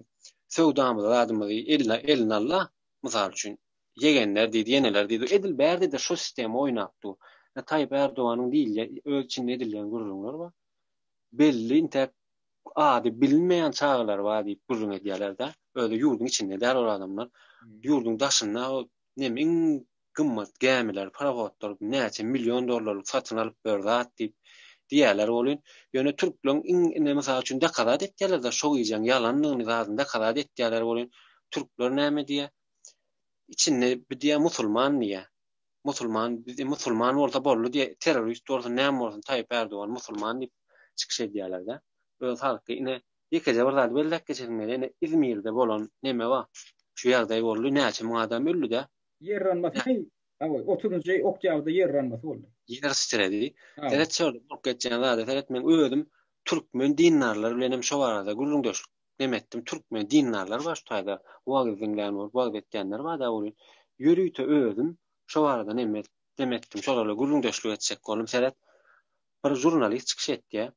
söwdamyzy, zadymyzy eline eline aldy, mysal üçin, ýegenler diýdi, ýeneler diýdi. Edil bärde-de şo sistema oýnap dur. Taýyp Erdoganyň diýilýän, öz içinde edilýän gürrüňler bar. Belli intäk ady bilinmeýän çagalary bar diýip gürrüň edýärler-de. Özi ýurduň içinde däl ol adamlar. Ýurduň daşynda neme iň gymmat gämiler, parohodlar näçe million dollarlyk satyn alyp ber zat diýip diýýärler welin, ýöne türkleň iň ine mysal üçin dokazat etýärler-de şo gijäň ýalandygyny zadyny dokazat etýärler welin, türkler näme diýýär? Içinde bi diýýär musulman diýýär. Musulman biz musulman bolsa boldy diýýär, terrorist bolsun näme bolsun Taýyp Ärdogan musulman diýip çykyş edýärler-de. Öz halky ine ýekeje bir zady belläp geçesim gelýär, ine Izmirde bolan neme bar? Şu ýagdaý boldy, näçe müň adam öldi-de. Ýer yranmasy, hawa, otuzynjy oktýabrda ýer yranmasy boldy. Ýer titredi. Seret şol bolup geçýän zada seret, men özüm türkmen dindarlary bilen hem şo barada gürrüňdeşlik neme etdim. Türkmen dindarlar bar şu taýda, wagyz diňlän bolup wagyz etýänler bar-da welin, ýörite özüm şo barada neme neme etdim, şolarla gürrüňdeşlik etjek boldum. Seret, bir žurnalist çykyş etýär.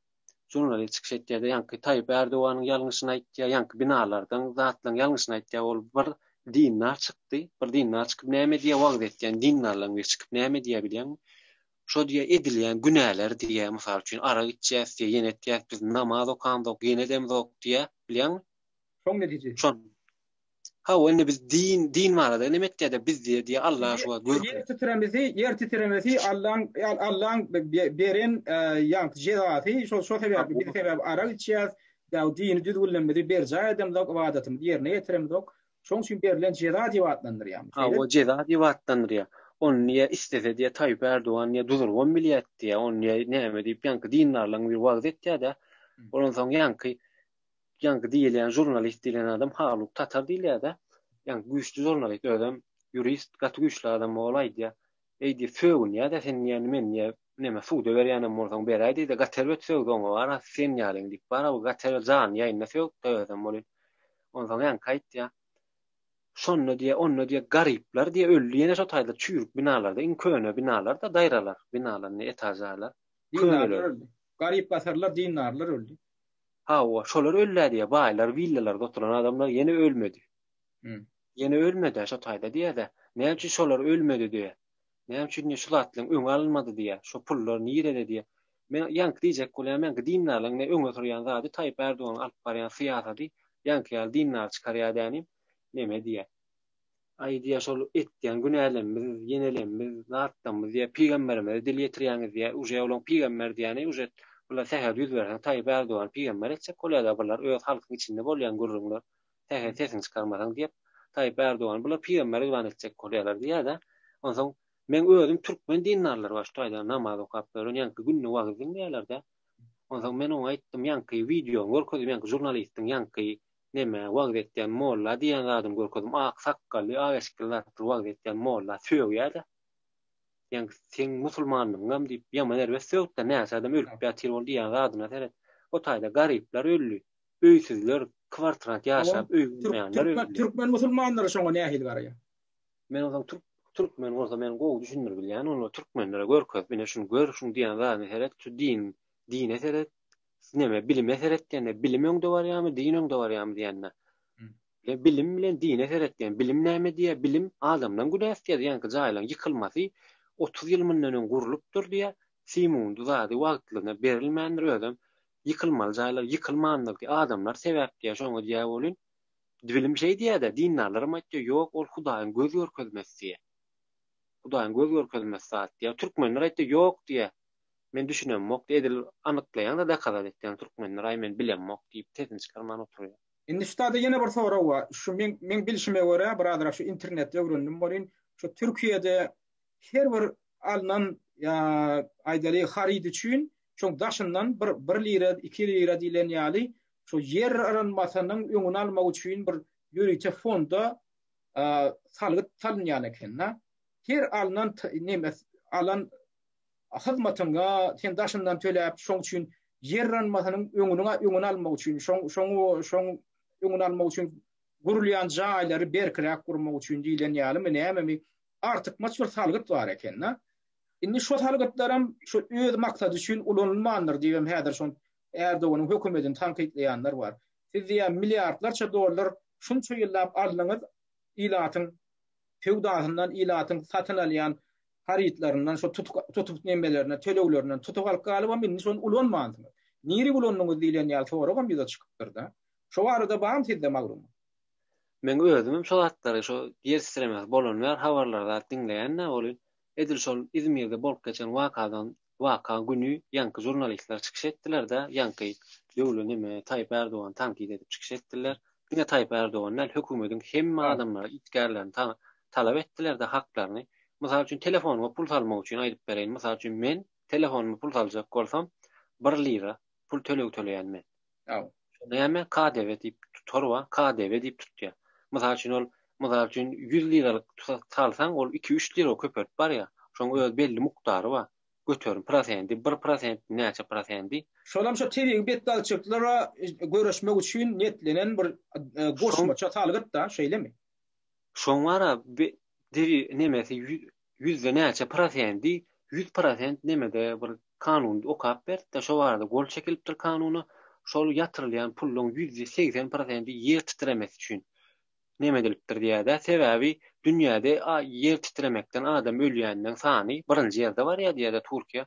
Žurnalist çykyş etýär-de, ýaňky Taýyp Ärdoganyň ýalňyşyny aýtýar, ýaňky binalardan zatlaryň ýalňyşyny aýtýar. Ol bir dindar çykdy. Bir dindar çykyp näme diýýär, wagyz etýän dindarlaryň biri çykyp näme diýýär bilýäňmi? Şo diýýär, edilýän günäler diýýär, mysal üçin, arak içýäs diýýär, ýene etýäs, biz namaz okamzok, ýene edemzok diýýär, bilýäňmi? Şoň netijesi. Şon. Hawa indi biz din din barada neme etýäde biz diýe diýe Allah şu wagt görkezdi. Ýer titremesi ýer titremesi Allaň Allaň beren ýaňky jezasy şo şo sebäpli biz sebäp arak içýäs ýa dini düzgünlerimizi berjaý edemzok ybadatymyzy ýerine ýetiremzok şoň üçin berlen jeza diýip atlandyrýar. Hawa jeza diýip atlandyrýar. Ony diýe islese diýe Taýyp Erdogan diýe duzurybam bilýät diýe ony diýe näme diýip ýaňky dindarlaryň biri wagyz etýädä. Ondan soň ýaňky Ýaňky diýilýän žurnalist diýlen adam Haluk Tatar diýilýär-dä. Ýaňky güýçli žurnalist, özem ýurist, gaty güýçli adam ol aýdýar. Eý diýip sögünýär-dä sen diýýän men diýýär neme suda berýänem bolsaň beräý diýdi. Gaty erbet sögdi oňa bar sen ýalyň diýip bar gaty erbet janly ýaýynda sögüpdi özem welin. Onsoň ýaňky aýtýar. Şonda diýýär, onda diýýär garyplar diýýär öldi ýene şo taýda çüýrük binalarda iň köne binalar-da daýralar binalar indi etaž jaýlar. Dindarlar öldi. Garyp-gasarlar dindarlar öldi. Hawa, şolar öldä diýýär, baýlar, willalarda oturan adamlar ýene ölmedi. Ýene ölmedi-ä şo taýda diýýär-de. Näme üçin şolar ölmedi diýýär. Näme üçin diýýär, şu zatlaryň öňi alynmady diýýär. Şo pullar nirede diýýär. Men ýaňky diýjek bolýan, meňki dindarlaryň ne öňe sürýän zady Taýyp Ärdoganyň alyp barýan syýasady, ýaňky ýaly dindar çykarýar dänim, neme diýýär. Aý diýýär, şol etýän günälemmiz, ýenelemmiz, zatlamyz diýýär, pygamberimize dil ýetirýäňiz diýýär, uje olaň pygamber diýýäni uje bular sähel ýüz berseň Taýyp Erdogany pygamber etjek bolýada bular öz halkyň içinde bolýan gürrüňler, sähel sesiňi çykarmasaň diýip Taýyp Erdogany bular pygamber yglan etjek bolýalar diýýärde. Onsoň meň özüm türkmen dindarlary bar şu taýda namaz okap ýören ýaňky günde wagyz diňleýärlerde. Onsoň men oňa aýtdym ýaňky wideony görkezdim ýaňky žurnalistiň ýaňky Neme, wagyz etýän molla diýen zadyny görkezdim. Ak sakgally, ak eşikli zatly wagyz etýän molla sögýär-de. Ýaňky seň musulmanlygyňam diýip, ýaman erbet sögüpdir. Näçe adam ölüp ýatyr ol diýýän zadyna seret. O taýda garyplar öldi. Öýsüzler, kwartirant ýaşap, öý bolmaýanlar öldi. Türkmen musulmanlary şoňa nähili garaýar? Men onsoň türk türkmen bolsa men gowy düşündirip bilýän ony türkmenlere görkezip ine şuny gör, şuň diýen zadyna seret, şu din dine seret, Neme bilime seret diýende bilim öňde barýarmy, din öňde barýarmy diýende. Ýa bilim bilen dine seret diýen. Bilim näme diýýär? Bilim adamdan günäsi diýýär. Ýaňky jaýlaryň ýykylmasy 30 ýyl mundan öň gurlupdyr diýýär. Simundy zady wagtlygyna berilmändir özem ýykylmaly jaýlar ýykylmandyr diýýär. Adamlar sebäp diýýär şoňa diýýär welin bilim şeý diýýär-de dindarlaram aýtýar ýok ol Hudaýyň göz görkezmesi diýýär. Hudaýyň göz görkezmesi zat diýýär. Türkmenler aýtýar ýok diýýär. Men düşünemok edil anyklaýaň-da dokazat etýän türkmenler aý men bilemok diýip sesini çykarman oturýar. Indi şu taýda ýene bir sorag bar. Şu meň meň bilşime görä birazrak şu internetde öwrendim welin, şu Türkiýede her bir alnan ýa aýdaly haryt üçin şoň daşyndan bir bir lira, iki lira diýlen ýaly şu ýer yranmasynyň öňüni almak üçin bir ýörite fonda salgyt salynýan eken-de. Her alnan neme alan hyzmatyňa sen daşyndan töläp, şoň üçin ýer yranmasynyň öňüni öňüni almak üçin, şoň şoň şoň öňüni almak üçin gurulýan jaýlary berkiräk gurmak üçin diýlen ýalymy nämemi artykmaç bir salgyt bar eken-de. Indi şo salgytlaram şu öz maksady üçin ulanylmandyr diýibem häzir şol Erdoganyň hökümetini tankytlaýanlar bar. Siz diýýär milliardlarça dollar şunça ýyllap aldyňyz ilatyň söwdasyndan, ilatyň satyn alýan harytlaryndan, şo tutup nemelerinden, töleglerinden tutup alyp galybam indi şony ulanmansyňyz. Nirek ulandyňyz diýlen ýaly soragam ýüze çykypdyr-da. Şo barada barmy sizde maglumat? Meň özümem şo zatlary şo ýer titremesi bolan bäri habarlary zat diňleýän-dä welin, edil şol Izmirde bolup geçen wakadan waka güni ýaňky žurnalistler çykyş etdiler-dä, ýaňky döwle neme Taýyp Erdogany tankyt edip çykyş etdiler. Diňe Taýyp Erdogan däl, hökümediň hemme adamlary işgärlerini talap etdiler-de haklaryny. Mysal üçin telefonyňa pul salmak üçin aýdyp bereýin, mysal üçin men telefonyma pul saljak bolsam bir lira pul töleg töleýän men. Şo näme KDW diýip tutar bar, KDW diýip tutýar. Mysal üçin ol mysal üçin 100 liralyk salsaň ol 2-3 lira köpelip barýar. Şoň öz belli mukdary bar. Göterim prosendi, bir prosent näçe prosendi. Şolam şo tebigy betbagtçylyklara göreşmek üçin niýetlenen bir goşmaça salgyt-da, şeýlemi? Şoň bar-a deri nemesi ýüzde näçe prosendi, 100% nemede bir kanun okap berdi-de, şo barada gol çekilipdir kanuna, şol ýatyrylýan pulluň 80% prosendi ýer titremesi üçin neme edilipdir diýýär-de, sebäbi dünýäde ýer titremekden adam ölýänleň sany birinji ýerde barýar diýýär-de Türkiýe.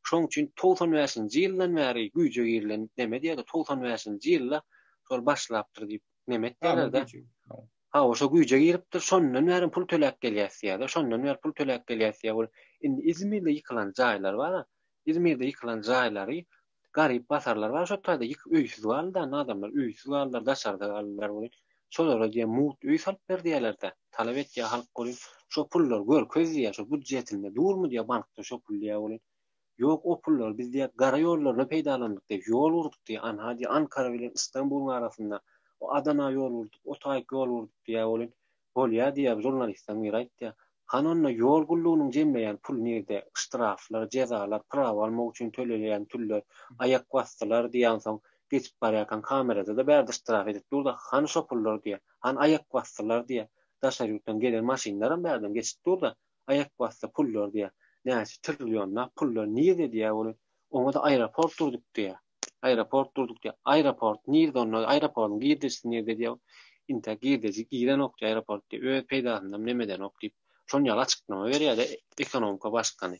Şoň üçin 95-nji ýyldan bäri güýje girilen neme diýýär-de, 95-nji ýylda şol başlapdyr diýip neme etýärler-de. Hawa, şo güýje giripdir, şondan bäri pul töläp gelýäs diýýär-de, şondan bäri pul töläp gelýäs diýýär. Ol indi Izmirde ýykylan jaýlar bar-a, Izmirde ýykylan jaýlary garyp basarlar bar şo taýda ýyk öýsüz galdy da adamlar öýsüz galdylar, daşarda galdylar welin, şolara diýýär mugt öý salyp ber diýýärler-de, talap etýär halk welin, şo pullary görkez diýýär, şo budjetinde durmy diýýär bankda şo pul diýýär welin, Ýok, o pullary biz diýýär, gara ýollaryna peýdalandyk diýýär, ýol gurduk diýýär, anha diýýär, Ankara bilen Istanbulyň arasynda, o Adana ýol gurduk, o taýyk ýol gurduk diýýär welin, bolýar diýýär, žurnalistleň biri aýtýar. Hany onda ýol gullugynyň jemleýän puly nirde, ştraflar, jezalar, prawa almak üçin tölelýän tüller, aýak basdylar diýýär, onsoň geçip barýarkaň kamerada-da bärde ştraf edip dur-da, hany şo pullar diýýär, hany aýak basdylar diýýär, daşary ýurtdan gelen maşynlaram bärden geçip dur-da, Aýak basdy pullar diýýär. Näçe trillionlap pullar nirde diýýär ol. Oňa-da aeroport durduk diýýär. Aeroport durduk diýýär. Aeroport nirde onda? Aeroportyň girdejisi nirde diýýär. Intäk girdeji girenok diýýär aeroport diýýär. Öz peýdasyndan neme edenok diýip. Şon ýaly açyklama berýär-de ekonomika başkany.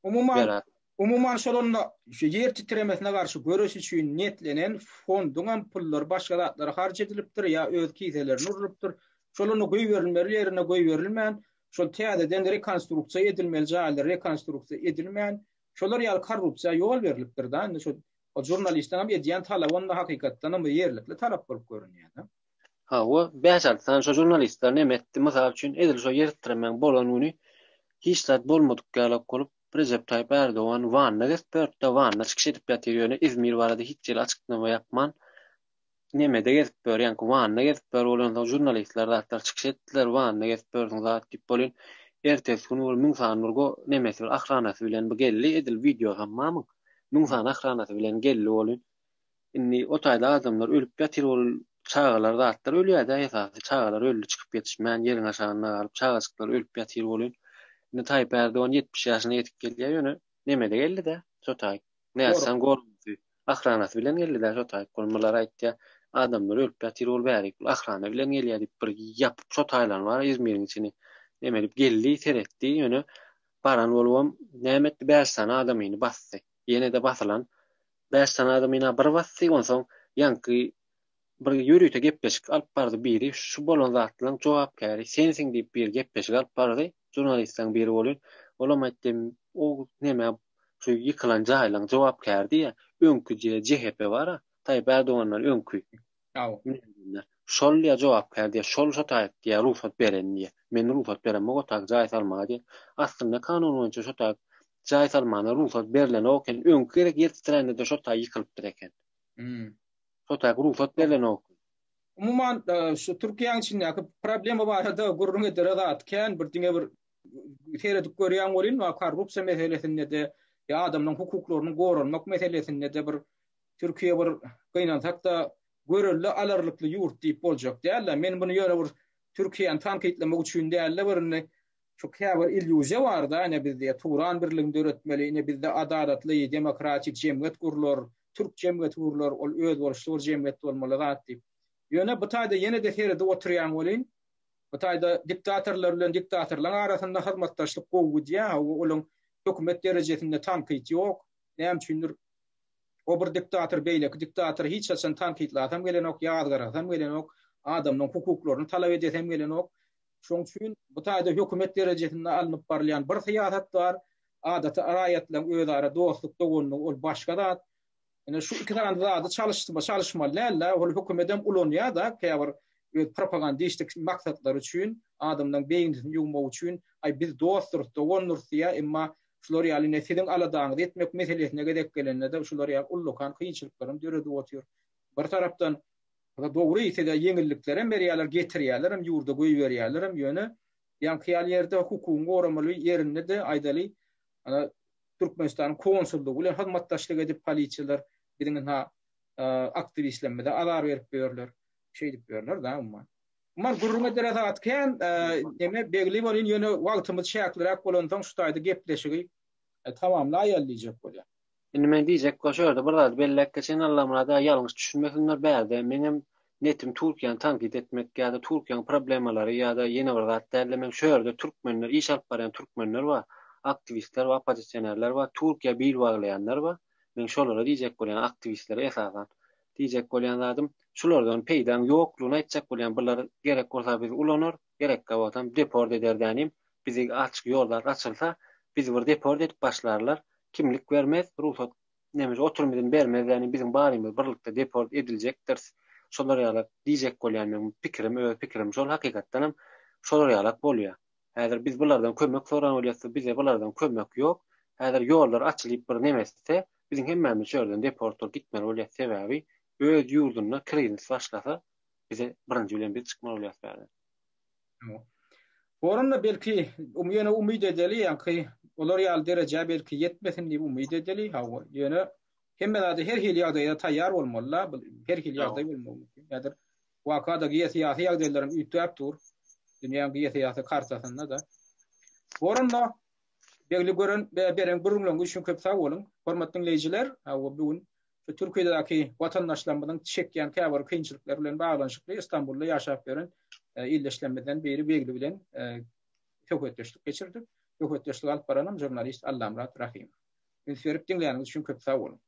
Umuman, umuman şol onda şu ýer titremesine garşy göreş üçin niýetlenen fonduňam pullary başga zatlara harç edilipdir ýa öz kiselerine urlupdyr. Şol onda goýberilmeli ýerine goýberilmän, şol täzeden rekonstruksiýa edilmeli jaýlar rekonstruksiýa edilmän, şolar ýaly korrupsiýa ýol berlipdir-da. Indi şu žurnalistiň hem edýän talaby onda hakykatdan hem ýerlikli talap bolup görünýär-de. Hawa, bäş-alty sany şo žurnalistler neme etdi, mysal üçin, edil şo ýer titremäň bolan güni hiç zat bolmadyk ýalak bolup, Rejep Taýyp Ärdogan Wanda gezip ýördi-de, Wanda çykyş edip ýatyr, ýöne Izmir barada hiç ýere açyklama ýapman, nemede gezip ýör, ýaňky Wanda gezip ýör bolansoň žurnalistler zatlar çykyş etdiler, Wanda gezip ýörsüň zat diýip welin, ertesi güni bir müň sany bir go nemesi bir ahranasy bilen bir geldi, edil wideosam barmyň, müň sany ahranasy bilen geldi welin, Indi o taýda adamlar ölüp ýatyr ol çagalar zatlar ölýädä esasy çagalar öldi çykyp ýetişmän ýeriň aşagynda galyp çagajyklar ölüp ýatyr welin indi Taýyp Ärdogan 70 ýaşyna ýetip gelýä ýöne nemede geldidä şo taý nätseň gorgusy ahranasy bilen geldidä şo taý ol mular aýtýa adamlar ölüp ýatyr ol bärik bul ahrana bilen gelýä diýip bir ýapyp şo taýlany bar Izmiriň içini neme edip geldi seretdi ýöne baran bolubam näme etdi bäş sany adamyny basdy ýene-de basylan Bäş sany adam ina bir basdy, onsoň ýaňky bir ýörite gepleşik alyp bardy biri, şu bolan zatlaryň jogapkäri sensiň diýip biri gepleşik alyp bardy, žurnalistleriň biri bolýan. Olam aýtdy, o neme. Şu ýykylan jaýlaryň jogapkäri diýýär. Öňki JHP bar-a, Taýyp Ärdogandan öňki. Şol diýýär jogapkär diýýär. Şol şo taýyp diýýär rugsat beren diýýär. Men rugsat beremok o taýyk jaý salmaga diýýär. Aslynda kanun boýunça şo taýyk jaý salmana rugsat berlenok eken. Öňki gezek ýer titrände-de şo taý ýykylypdyr eken. Şo taýyk rugsat berlenok. Umuman şu Türkiýäň içindäki problema barada gürrüň edere zat kän bir diňe bir seredip görýäň welin korrupsiýa meselesinde-de ýa adamlaryň hukuklarynyň goralmak meselesinde-de bir Türkiýe bir gynansak-da görelde alarlykly ýurt diýip boljak däl-de. Men muny ýöne bir Türkiýäni tankytlamak üçin däl-de bir indi şu käbir illýuziýa bar-da, ine biz diýýär Turan birligini döretmeli, ine bizde adalatly, demokratik jemgyýet gurlar, türk jemgyýeti gurlar, ol özboluşly bir jemgyýet bolmaly zat diýip. Ýöne bu taýda ýene-de seredip oturýaň welin, bu taýda diktatorlar bilen diktatorlaryň arasynda hyzmatdaşlyk gowy gidýär, hawa olaň hökümet derejesinde tankyt ýok. Näme üçindir O bir diktator beýleki diktatory hiç haçan tankytlasam gelenok, ýazgarasam gelenok, adamlaryň hukuklaryny talap edesem gelenok. Şoň üçin bu taýda hökümet derejesinde alnyp barylýan bir syýasat bar, adaty raýatlaryň özara dostluk, doganlygy ol başga zat. Ine şu iki sany zady çalyşdyma çalyşmaly däl-de, ol hökümedem ulanýar-da käbir öz propagandistik maksatlary üçin, adamlaryň beýnisini ýuwmak üçin, aý biz dostdurys, dogandyrys diýýär, emma Şular ýaly ine siziň aladaňyzy etmek meselesine gezek gelende-de şular ýaly ullakan kynçylyklaram döredip otyr. Bir tarapdan dogry size ýeňilliklerem berýärler, getirýärlerem, ýurda goýberýärlerem, ýöne ýaňky ýaly ýerde hukugyň goramaly ýerinde-de aýdaly, ana Türkmenistanyň konsullygy bilen hyzmatdaşlyk edip polisiýalar biziň ynha aktiwistlerimize azar berip ýörler. Şeýdip ýörler-de umuman. Umuman gürrüň edere zat kän, neme Begli welin ýöne wagtymyz çäkliräk bolansoň şu taýda gepleşigi tamamlaýaly diýjek bolýan. Indi men diýjek şu ýerde bir zady belläp geçeýin Allamyrat aga ýalňyş düşünmesinler bärde meňem netim Türkiýäni tankyt etmek ýa-da Türkiýäň problemalary ýa-da ýene bir zat dälde men şu ýerde türkmenler iş alyp barýan türkmenler bar aktiwistler bar oppozisionerler bar Türkiýä bil baglaýanlar bar men şolara diýjek bolýan aktiwistlere esasan Diýjek bolýan zadym, şulardan peýdaň ýoklugyny aýtjak bolýan, bular gerek bolsa bizi ulanar, gerekkä bolsam deport eder dänim, bizi açyk ýollar açylsa, bizi bir deport edip başlarlar, kimlik bermez, rugsat nemes oturum izin bermez dänim, biziň barymyz birlikde deport ediljekdiris. Şolar ýalak diýjek bolýan meň pikirim, öz pikirim şol hakykatdanam şolar ýalak bolýar. Häzir biz bulardan kömek soran bolýasda bize bulardan kömek ýok. Häzir ýollar açylyp bir neme etse biziň hemmämiz şu ýerden deport bolup gitmeli bolýas sebäbi öz ýurdunda krizis başlasa bize birinji bilen biz çykmaly bolýas bärden. Borunda belki ýöne umyt edeli ýaňky olar ýaly derejä belki ýetmesin diýip umyt edeli hawa ýöne hemme zada her hili ýagdaýda taýýar bolmalyda her hili ýagdaý bolmagy mümkin. Häzir Waka-da geosyýasy ýagdaýlaram üýtgäp dur. Dünýäň geosyýasy kartasynda-da. Borunda Begli gören beren gürrüňleriňiz üçin köp sag boluň. Hormatly diňleýjiler, hawa bu gün şu Türkiýedäki watandaşlarymyzyň çekýän käbir kynçylyklary bilen baglanyşykly Istanbulda ýaşap ýören ildeşlerimizden biri Begli bilen söhbetdeşlik geçirdik. Söhbetdeşligi alyp baranam žurnalist Allamyrat Rahymow. Üns berip diňläniňiz üçin köp sag boluň.